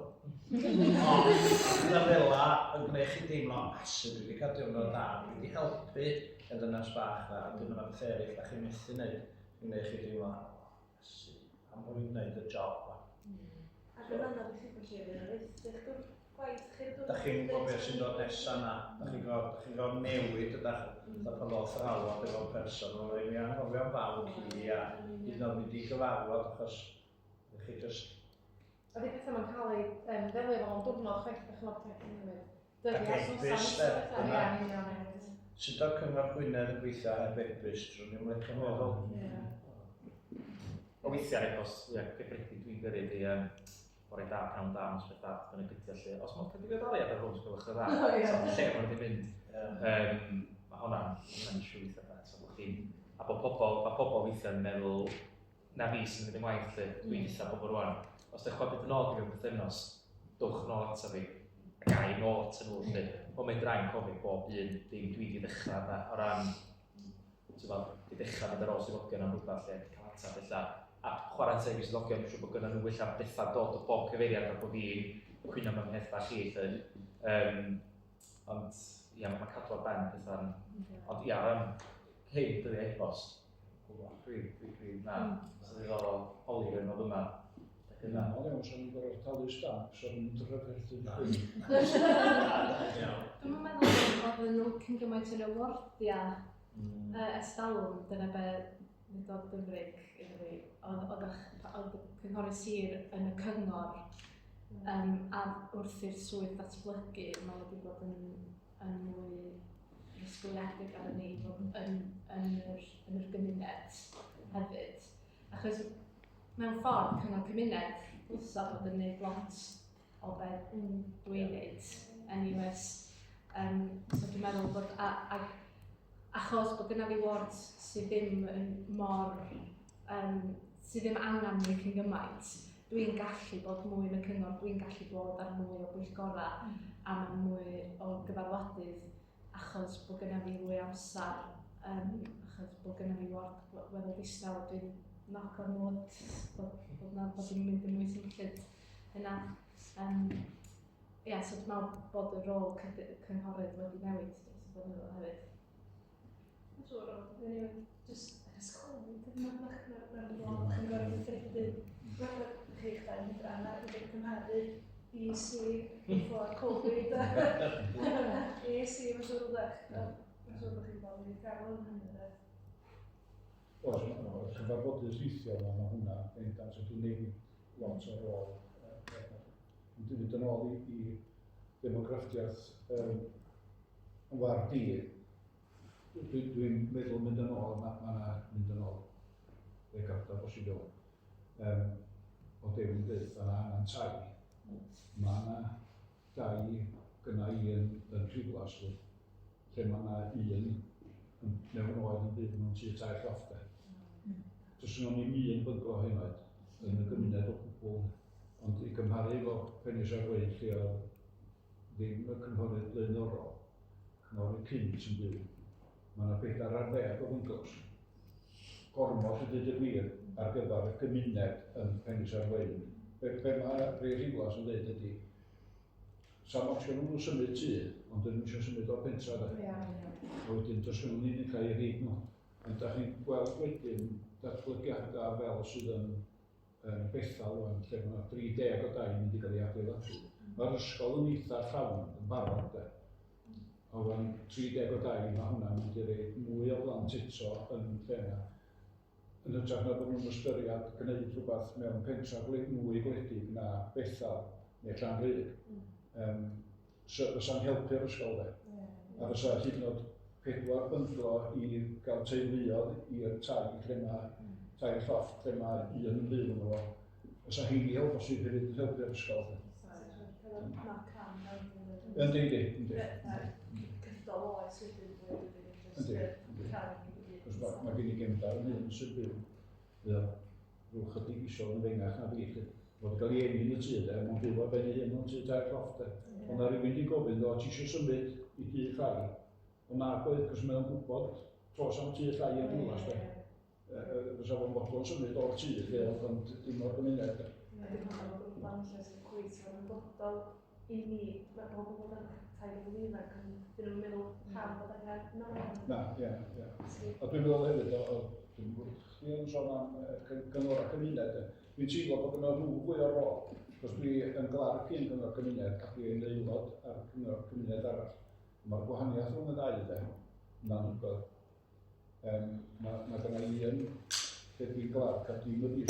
Ond, pethau fel la yn gwneud chi deimlo, asu, dwi wedi cael diwrnod da, dwi wedi helpu y ddynas bach na, ond dim yna beth eraill da chi'n methu wneud, yn gwneud chi deimlo, Iesu, pam bod fi'n gwneud y job ma. Ac yn anodd i chi felly, fydd yn rhaid eich gwaith chi. Da chi'n gwybod beth sy'n dod nesaf na, da chi'n gorfod newid ydych, da pan ddoth yr alwad efo'r person, o'n rhaid mi anghofio'n fawr ci a hyd yn oed mynd i gyfarfod achos ydych chi just... A di pethau mae'n cael ei ddelio efo mewn diwrnod chwaith, da chi'n meddwl peth yn newid. Ac e-byst, dyna. Sut oedd Cyngor Gwynedd yn gweithio heb e-byst, rwy'n i'n licio meddwl. O weithiau ar e-bost, ie, cyffredin dwi'n gyrru di bore da, pnawn da, noswaith dda, beth bynnag ydi o lle. Os mae'n cael diweddariad ar hwn, sgwelwch yn dda. So, lle maen nhw wedi mynd. Mae hwnna'n issue weithiau da. So, bod chdi'n... A bod pobl, mae pobl weithiau'n meddwl, na fi sy'n mynd yng ngwaith lle, dwi'n eitha pobl rwan. Os ydych chi'n mynd yn ôl i mewn pythefnos, dowch yn ôl ato fi. Ac ai nôl ato nhw lle. Ond mae'n dra'n cofio bob un dim dwi wedi ddechrau da, o ran, ti'n gwbod, di ddechrau mynd ar ôl swyddogion am rhywbeth lle, cael ateb ella. A chwarae teg i swyddogion, dwi'n siŵr bod gynnon nhw ella bethau dod o bob cyfeiriad a bod fi'n cwyno mewn peth bach i lle. Ond ia, mae cadw ar ben pethau'n... Ond ia, o ran hyn, dyddiau e-bost, dwi, na, sy'n ddiddorol holi rhywun fel yma. Yn aml iawn, sa'n ni'n gorfod talu stamp, sa'n ni'n drafferthu. Dwi'n meddwl bod oedden nhw cyn gymaint yn y wardiau ers talwm, dyna be ddudodd Dyfrig iddo fi, oedd y cynghorydd sir yn y cyngor, a wrth i'r swydd ddatblygu, mae wedi bod yn mwy ddisgwyliedig ar ni fod yn yr gymuned hefyd. Achos mewn ffordd, cyngor cymuned, ddylsa fod yn gwneud lot o beth dwi'n gwneud, anyways. So dwi'n meddwl bod, achos bod gynna fi ward sydd ddim yn mor, sydd ddim angen mi cyn gymaint, dwi'n gallu bod mwy yn y cyngor, dwi'n gallu bod ar mwy o bwyllgorau a mewn mwy o gyfarfodydd, achos bod gynna fi fwy o amser, achos bod gynna fi ward weddol ddistaw, dwi'n knock on wood, bod dwi'n mynd yn mwy symllyd hynna. Ia, so dwi'n meddwl bod y rôl cynghorydd wedi newid dros y blynyddoedd hefyd. Mae'n siŵr o, dwi'n newid jyst ers Covid, mae'r lot yn gorfod gweithredu. Mae'n chi'ch dau yn hytrach na wedi cymharu BC before Covid. BC, mae'n siŵr o ddech. Mae'n siŵr bod chi'n bod wedi gael yn hynny de. Oes, mae'r cyfarfodydd rhithiol yma, mae hwnna bendant wedi newid lot o'r rôl. Dwi'n mynd yn ôl i demograffiaeth yn ward i. Dwi'n meddwl mynd yn ôl, mae yna mynd yn ôl ddegawdau bosibl. O Dewi'n dweud, mae yna angen tai. Mae yna dai gynna i yn Rhiwlas, lle mae yna un mewn oed yn byw mewn tŷ tair llofft. Does yna ddim un bynglo hyn oed yn y gymuned o gwbl, ond i gymharu efo Penisarwaun lle oedd ddim y cynghorydd blaenorol, cynghorydd cynt yn byw, mae yna 40 o fynglos. Gormod i ddweud y gwir ar gyfer y gymuned yn Penisarwaun. Be mae rhai Rhiwlas yn dweud ydy, sa'm ots gan nhw symud tŷ, ond dyn nhw eisiau symud o'r pentra de. A wedyn does gynnon nhw ddim lle i reid nhw. Ond da chi'n gweld wedyn datblygiadau fel sydd yn Bethel rwan, lle mae yna 30 o dai yn mynd i gael ei adeiladu. Mae'r ysgol yn eitha llawn yn barod de. A wan 30 o dai, mae hwnna'n mynd i roi mwy o blant eto yn lle yna. Yn hytrach na bod nhw'n ystyried gwneud rhywbeth mewn pentra mwy gwledig na Bethel neu Llanrug. Fysa'n helpu'r ysgol de. A fysa hyd yn oed 4 bynglo i gael teuluoedd i'r tai lle mae tair llofft lle mae un yn byw yno fo. Fysa heini o bosib hefyd yn helpu'r ysgol. Yndi, yndi, yndi. Cydol oes wedyn. Yndi, yndi. Cos mae gen i gefndar yn hyn sy'n byw. Rhyw chydig isol yn fengach na fi. Fod gael ei eni yn y tŷ de, mae'n byw ar ben ei hun mewn tŷ tair llofft de. Ond na rhywun di gofyn ddo, ti eisiau symud i dŷ llai? Ond na oedd, cos mae'n gwybod tros am tŷ llai yn Rhiwlas de. Fysa fo'n fodlon symud o'r tŷ lle, ond dim o'r gymuned de. A dwi'n meddwl bod yn lle sy'n gweithio yn ymwybodol i ni, mae pobl yn bod yn tai bobl ifanc, ond dyn nhw'n meddwl pam bod angen na. Na, ie, ie. A dwi'n meddwl hefyd, dwi'n gwybod chdi yn sôn am cyngor a cymuned, dwi'n teimlo bod yna rhyw fwy o rôl, cos dwi yn glarc un cyngor cymuned a dwi'n aelod ar cyngor cymuned arall. Mae'r gwahaniaeth rhwng y ddau de, yn anhygoel. Mae gynna i un lle dwi'n glarc a dwi'n mynd i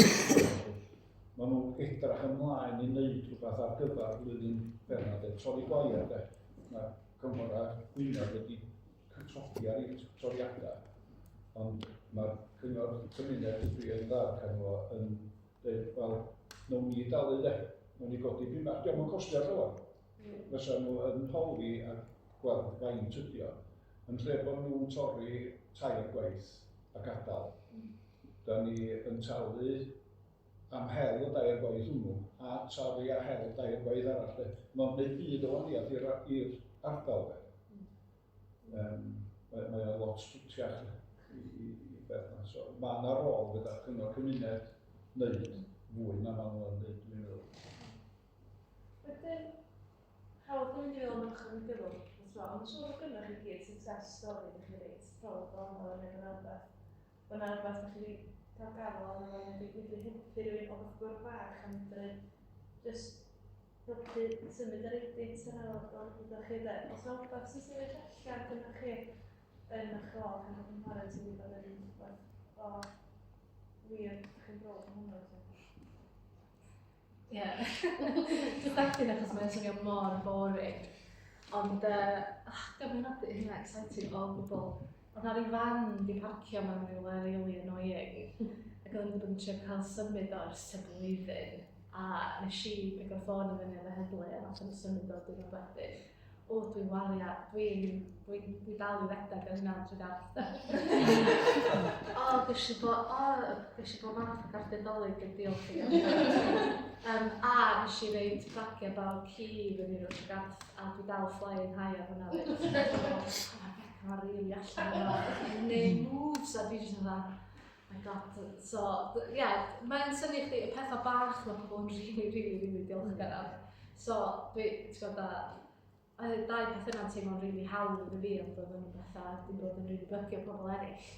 Maen nhw'n edrach ymlaen i wneud rhywbeth ar gyfer blwyddyn ferna de, torri gwair de. Mae cynghorau Gwynedd wedi cytogi ar eu toriadau, ond mae'r cyngor cymuned dwi yn ddarc arno fo yn dweud, wel, nawn ni dalu de, nawn ni godi pyn bach, dio'm yn costio llawer. Fysa nhw yn holi a gweld faint ydi o. Yn lle bod nhw'n torri tair gwaith a gadael, da ni yn talu am hel y dair gwaith hwnnw a torri a hel dair gwaith arall. De. Mae'n gwneud byd o wahaniaeth i'r ardal. De. Mae o lot twtiach i beth yna. So, mae yna rôl gyda cyngor cymuned wneud fwy na maen nhw'n wneud, dwi'n meddwl. Wedyn, hawdd dwi'n mynd i feddwl am ochr negyddol, ond mae'n siŵr bod gynnoch chi gyd success story ydych chi reit proud ohono neu bod 'na rywbeth, bod 'na rywbeth ydych chi wedi cael gafael arno fo neu wedi medru helpu rhywun o beth mor fach a medru jyst helpu symud yr edit yna fel ydych chi de. Os yna rywbeth sy'n sefyll allan gynnoch chi yn eich rôl pan ydych chi'n chwarae sydd wedi bod yn rhywbeth o wir, ydych chi'n browd o hwnnw. Ie. Dwi'n chwerthin achos mae'n swnio mor boring. Ond, oh, diolch yn hynna exciting o gwbl. Oedd na ryw fan di parcio mewn rhywle really annoying. Ac oedden nhw wedi bod yn trio cael symud o ers tua blwyddyn. A nes i pigo'r ffôn i fyny efo heddlu a nath nhw symud o diwrnod wedyn. O, dwi'n wario, dwi'n dwi, dwi dal i redeg ar hynna trwy garth. O, ges i bo, o, ges i bo math o gardiau Dolig yn diolch i. A nes i reid bragiau baw ci i fyny rhwng y garth, a dwi dal flying high ar hwnna fyd. O, mae Beca ma'n rili allan yna. Neu moves, a dwi jyst yn fatha, my God. So, ie, yeah, mae'n synnu chdi, y pethau bach mae pobl yn rili, rili, rili diolchgar am. So, dwi, ti'n gwybod, a y dau peth yna'n teimlo'n rili hawdd iddo fi, ond oedd yn bethau wedi bod yn rili bygio pobl eraill.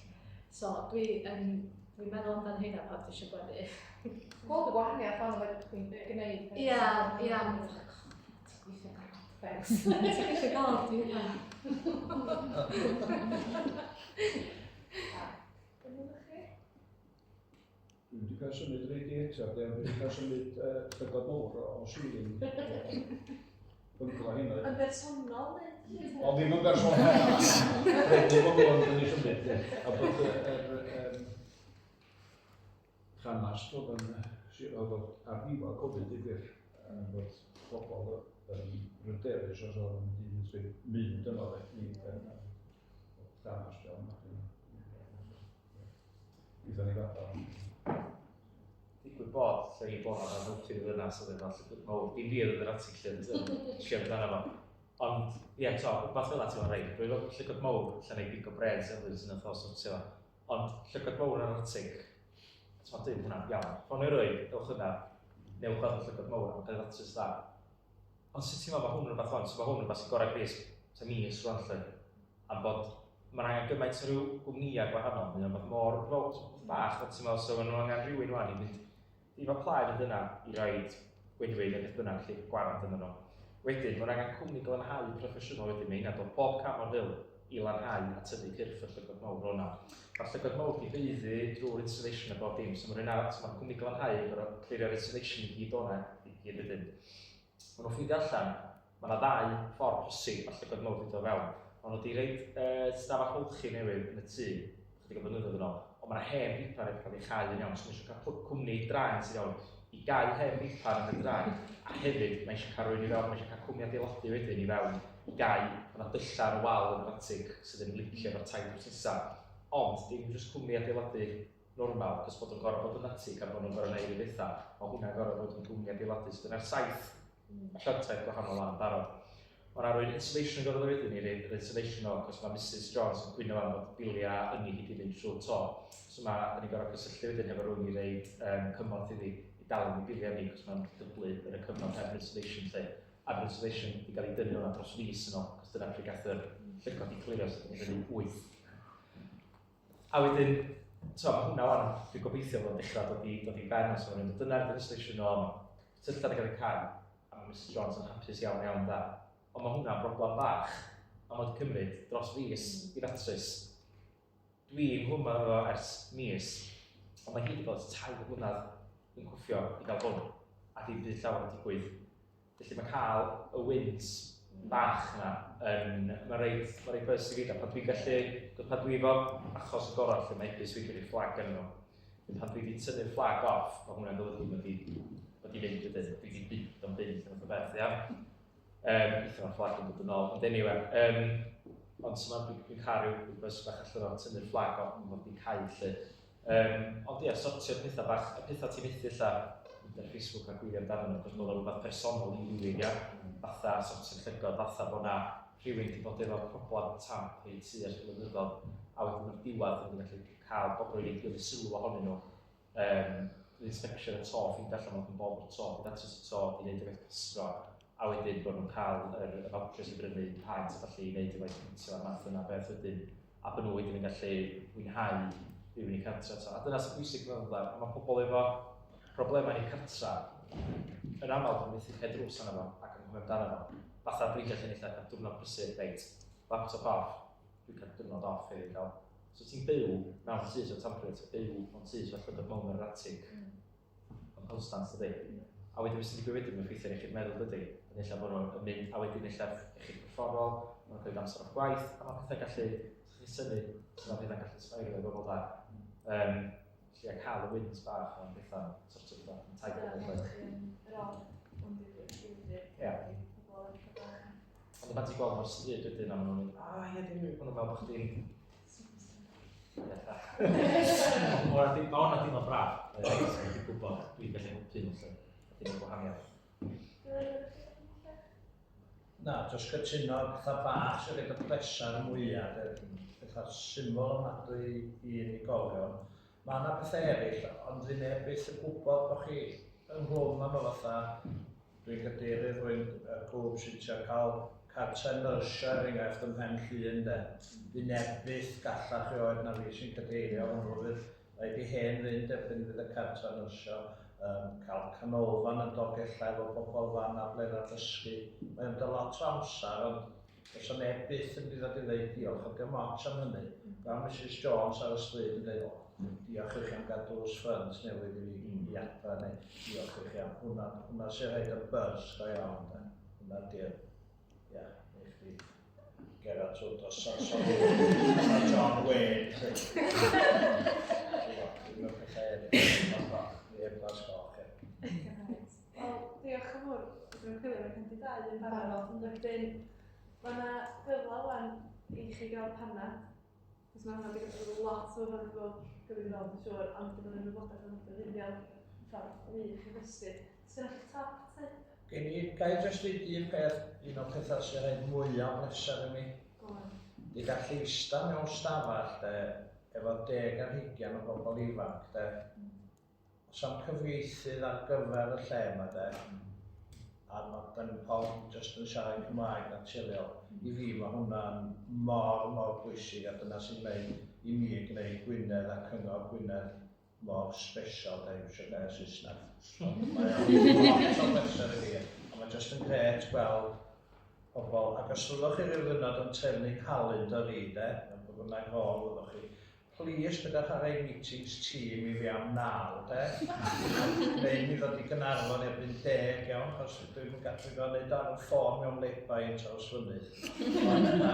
So, dwi'n dwi meddwl amdan hynna pan dwi eisiau gweddu. Gweld y gwahaniaeth ond oedd chdi'n gwneud. Ie, ie. Ti'n gweithio gormod. Ti'n gweithio gormod, dwi'n hynna. Dwi'm wedi cael symud radiator, de, ond dwi wedi cael symud llygod mawr o ceiling. Byngla hyn oedd. Yn bersonol neu? O, ddim yn bersonol. Credu bod nhw'n yn ei symud, de. A bod yr llanast oedd yn oedd ar ddiwedd Covid, i gwir, bod pobl yn bryderus os oedd yn mynd i mynd yno, de. Llanast iawn. Wnaethon ni gadael. Digwydd bod, lle i bod ar helpu y ddynas oedd efo llygod mawr. Dim fi oedd yn yr atig lle yn trio amdano fo. Ond, ie, to, rhywbeth fel ti'n rhaid. Rwy'n fel llygod mawr, lle neu bigo bres efo sy'n oedd o sortio fo. Ond llygod mawr yn yr atig, ti'n dweud hwnna, iawn. Ffonio rwy, ewch yna, newch weld y llygod mawr, mae'n cael ei ddatrys dda. Ond sut ti'n meddwl mae hwn yn rhywbeth wan? So mae hwn yn rhywbeth sy'n gorau gris, ta mis rwan lle. Am bod mae'n angen gymaint o ryw gwmnïau gwahanol, mae'n rhywbeth mor fel bach, fel ti'n meddwl, so maen nhw angen rhywun wan i fynd, i fod pla i fynd yna i roed gwenwyn neu beth bynnag lle gwarant yn nhw. Wedyn, mae'n angen cwmni glanhau proffesiynol wedyn, mae hynna dod bob cam o'r hyl i lanhau a tyfu cyrff y llygod mawr o'na. Mae'r llygod mawr di haeddu drwy'r insulation a bob dim, so mae rhywun arall, so mae'r cwmni glanhau yn gorfod clirio'r insulation i gyd o'na i gyd wedyn. Maen nhw'n ffeindio allan, mae yna ddau ffordd posib mae llygod mawr wedi dod fewn. Maen nhw wedi roid stafell olchi newydd yn y tŷ, chydig o blynyddoedd yn ôl, ond mae yna hen bipan wedi cael ei chau yn iawn, so mae eisiau cael cwmni draen sydd iawn i gau hen bipan yn y draen, a hefyd mae eisiau cael rhywun i fewn, mae eisiau cael cwmni adeiladu wedyn i fewn i gau, mae yna dyllau ar y wal yn yr atig sydd yn licio efo'r tai drws nesaf, ond dim jyst cwmni adeiladu normal, cos bod o'n gorfod bod yn atig a bod nhw'n gorfod gwneud y bethau, mae hwnna'n gorfod bod yn gwmni adeiladu. So dyna'r 7 asiantaeth gwahanol lan yn barod. Mae yna rwy'n insulation yn gorfod wedyn i reid yr insulation o, cos mae Mrs Jones yn gwyno am bod biliau ynni hi wedi mynd trwy'r to. So mae, da ni'n gorfod cysylltu wedyn hefo rhywun i reid cymorth iddi i dalu ni biliau ni, cos mae'n dyblu yn y cyfnod heb insulation lle. A'r insulation wedi cael ei dynnu hwnna dros fis yn ôl, cos dyna pryd gath yr llygod i clirio, so da ni'n fyny 8. A wedyn, So, mae hwnna wan, dwi'n gobeithio bod o'n dechrau dod i ben os o'n mynd. Dyna'r demonstration o tyllau wedi cael eu cau, a mae Mrs Jones yn hapus iawn iawn da. Ond mae hwnna'n broblem bach, a mae wedi cymryd dros fis i ddatrys. Dwi ynghlwm efo fo ers mis, ond mae hi wedi bod 3 blynedd yn cwffio i gael hwn, a dim byd llawer yn digwydd. Felly mae cael y wins bach yna yn, mae'n reit, mae'n reit buzz i fi, pan dwi'n gallu, pan dwi efo achos y gorau lle mae ebys wedi rhoi fflag arnyn nhw. Pan dwi wedi tynnu'r fflag off, mae hwnna'n golygu bod i fynd wedyn, dwi wedi bynd o'n bynd yn fath o beth, ia. Weithio mae'r fflag yn dod yn ôl, ond anyway, ond so dwi'n cael rhyw buzz bach allan o'r tynnu'r fflag off, mae'n wedi cau lle. Ond ia, sortio'r pethau bach, y pethau ti'n methu ella mynd ar Facebook a gwylio amdano nhw, achos bod o'n rhywbeth personol i rywun, ia? Fatha sortio'r llygod, fatha bod na rhywun wedi bod efo problem tamp neu tŷ ers blynyddoedd, a wedyn o'r diwedd yn gallu cael bobl i gymryd sylw ohonyn nhw. Inspection y to, ffeindio allan bod yn bob o'r to, datrys y to, i wneud y gwaith plastro, a wedyn bod nhw'n cael yr vouchers i brynu paent a falle i wneud y gwaith peintio a'r math yna beth wedyn, a bod nhw wedyn yn gallu mwynhau byw yn eu cartra. A dyna sy'n bwysig dwi'n meddwl, pan mae pobl efo problemau yn eu cartra, yn aml dwi'n methu cael drws arno fo ac yn cofio amdano fo. Fatha dwi'n gallu ennill cael diwrnod prysur, reit, laptop off, dwi'n cael diwrnod off hefyd gael. So ti'n byw mewn tŷ so tampere, ti'n byw mewn tŷ so llygad mewn yr atig. Yn constant, dydy. A wedyn beth sy'n digwydd wedyn, mae'n ffeithio iechyd meddwl, dydy. Yn ella bod nhw'n mynd, a wedyn ella iechyd corfforol, mae'n cael amser off gwaith, a mae pethau gallu, chi'n synnu, so mae pethau'n gallu sbairio i bobl da. Felly, a cael y wins bach o'n pethau'n sort of yn tai bobl. Ie. Ond pan ti'n gweld nhw'r stryd wedyn, a maen nhw'n mynd, a ie, dim maen nhw'n meddwl bod chdi'n... Mae hwnna'n deimlo braf. Dwi'n gwybod, dwi'n gallu helpu nhw lle. Dim yn gwahaniaeth. Na, jyst cytuno, pethau bach sy'n rhaid y pleser mwyaf, pethau syml ofnadwy i unigolion. Mae yna pethau eraill, ond fydd neb byth yn gwybod bod chi ynghlwm am y fatha, dwi'n cadeirydd rwy'n grŵp sy'n trio cael cartre nyrsio er enghraifft ym Mhen Llŷn de. Fydd neb byth gallach rioed na fi sy'n cadeirio hwnnw, fydd rhaid i hen fynd erbyn fydd y cartre nyrsio, cael canolfan yn Dolgellau efo bobl efo anableddau dysgu. Mae'n mynd lot o amser, ond does 'na neb byth yn mynd i ddod i ddeud diolch, a dim ots am hynny. Fel Misus Jones ar y stryd yn dweud, o, diolch i chi am gael drws ffrynt newydd i fi i adra, neu diolch i chi am hwnna, hwnna sy'n rhaid y buzz go iawn, de. Hwnna di'r, ia, neu chdi gerdded trwy dros a John Wayne, lle. Dwi'n meddwl pethau eraill, ni heb glas goch, ie. Wel, diolch yn fawr. Dwi'n chwilio am y 52 yn barod, ond wedyn mae yna gyfle wan i chi gael panad. Cos mae hwnna wedi bod lot o fan efo gyfyd yn ôl, dwi'n siŵr, ond dwi'n mynd yn wybodaeth yn ddefnyddiol ffordd wych i ddysgu. Sgynnoch chi top tip? Gen i, ga i jyst dweud un peth, un o'r pethau sy'n rhaid mwyaf bleser i mi? Go on. Di gallu ista mewn stafell de, efo 20 o bobl ifanc de, Os am cyfieithydd ar gyfer y lle yma de, a ma' dan ni pawb jyst yn siarad Cymraeg naturiol, i fi mae hwnna'n mor, mor bwysig a dyna sy'n gwneud i mi gwneud Gwynedd a Cyngor Gwynedd mor special, da iwsio gair Saesneg. Ond mae o'n lot o bleser i fi, a mae jyst yn grêt gweld pobl, ac os fyddwch chi ryw ddiwrnod yn trefnu calendar i de, pa bynnag rôl fyddwch chi, Plîs, peidiwch â rhoi meetings tîm i fi am 9, de. Neu mi ddod i Gaernarfon erbyn 10, iawn, achos dwi'm yn gallu gorfod neud o ar y ffôn mewn lay-by yn Trawsfynydd. Ond na,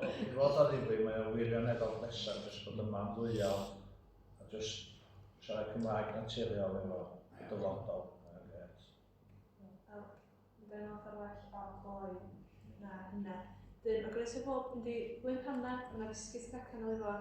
i fod o ddifri, mae o'n wirioneddol bleser jyst bod yma'n ddwyol a jyst siarad Cymraeg naturiol efo dyfodol. Mae'n grêt. Wel, mae'n ochr well o gloi na hynna. Dyn, mae groeso i bob mynd i ddwyn panad, mae yna biscuits a cacan o efo.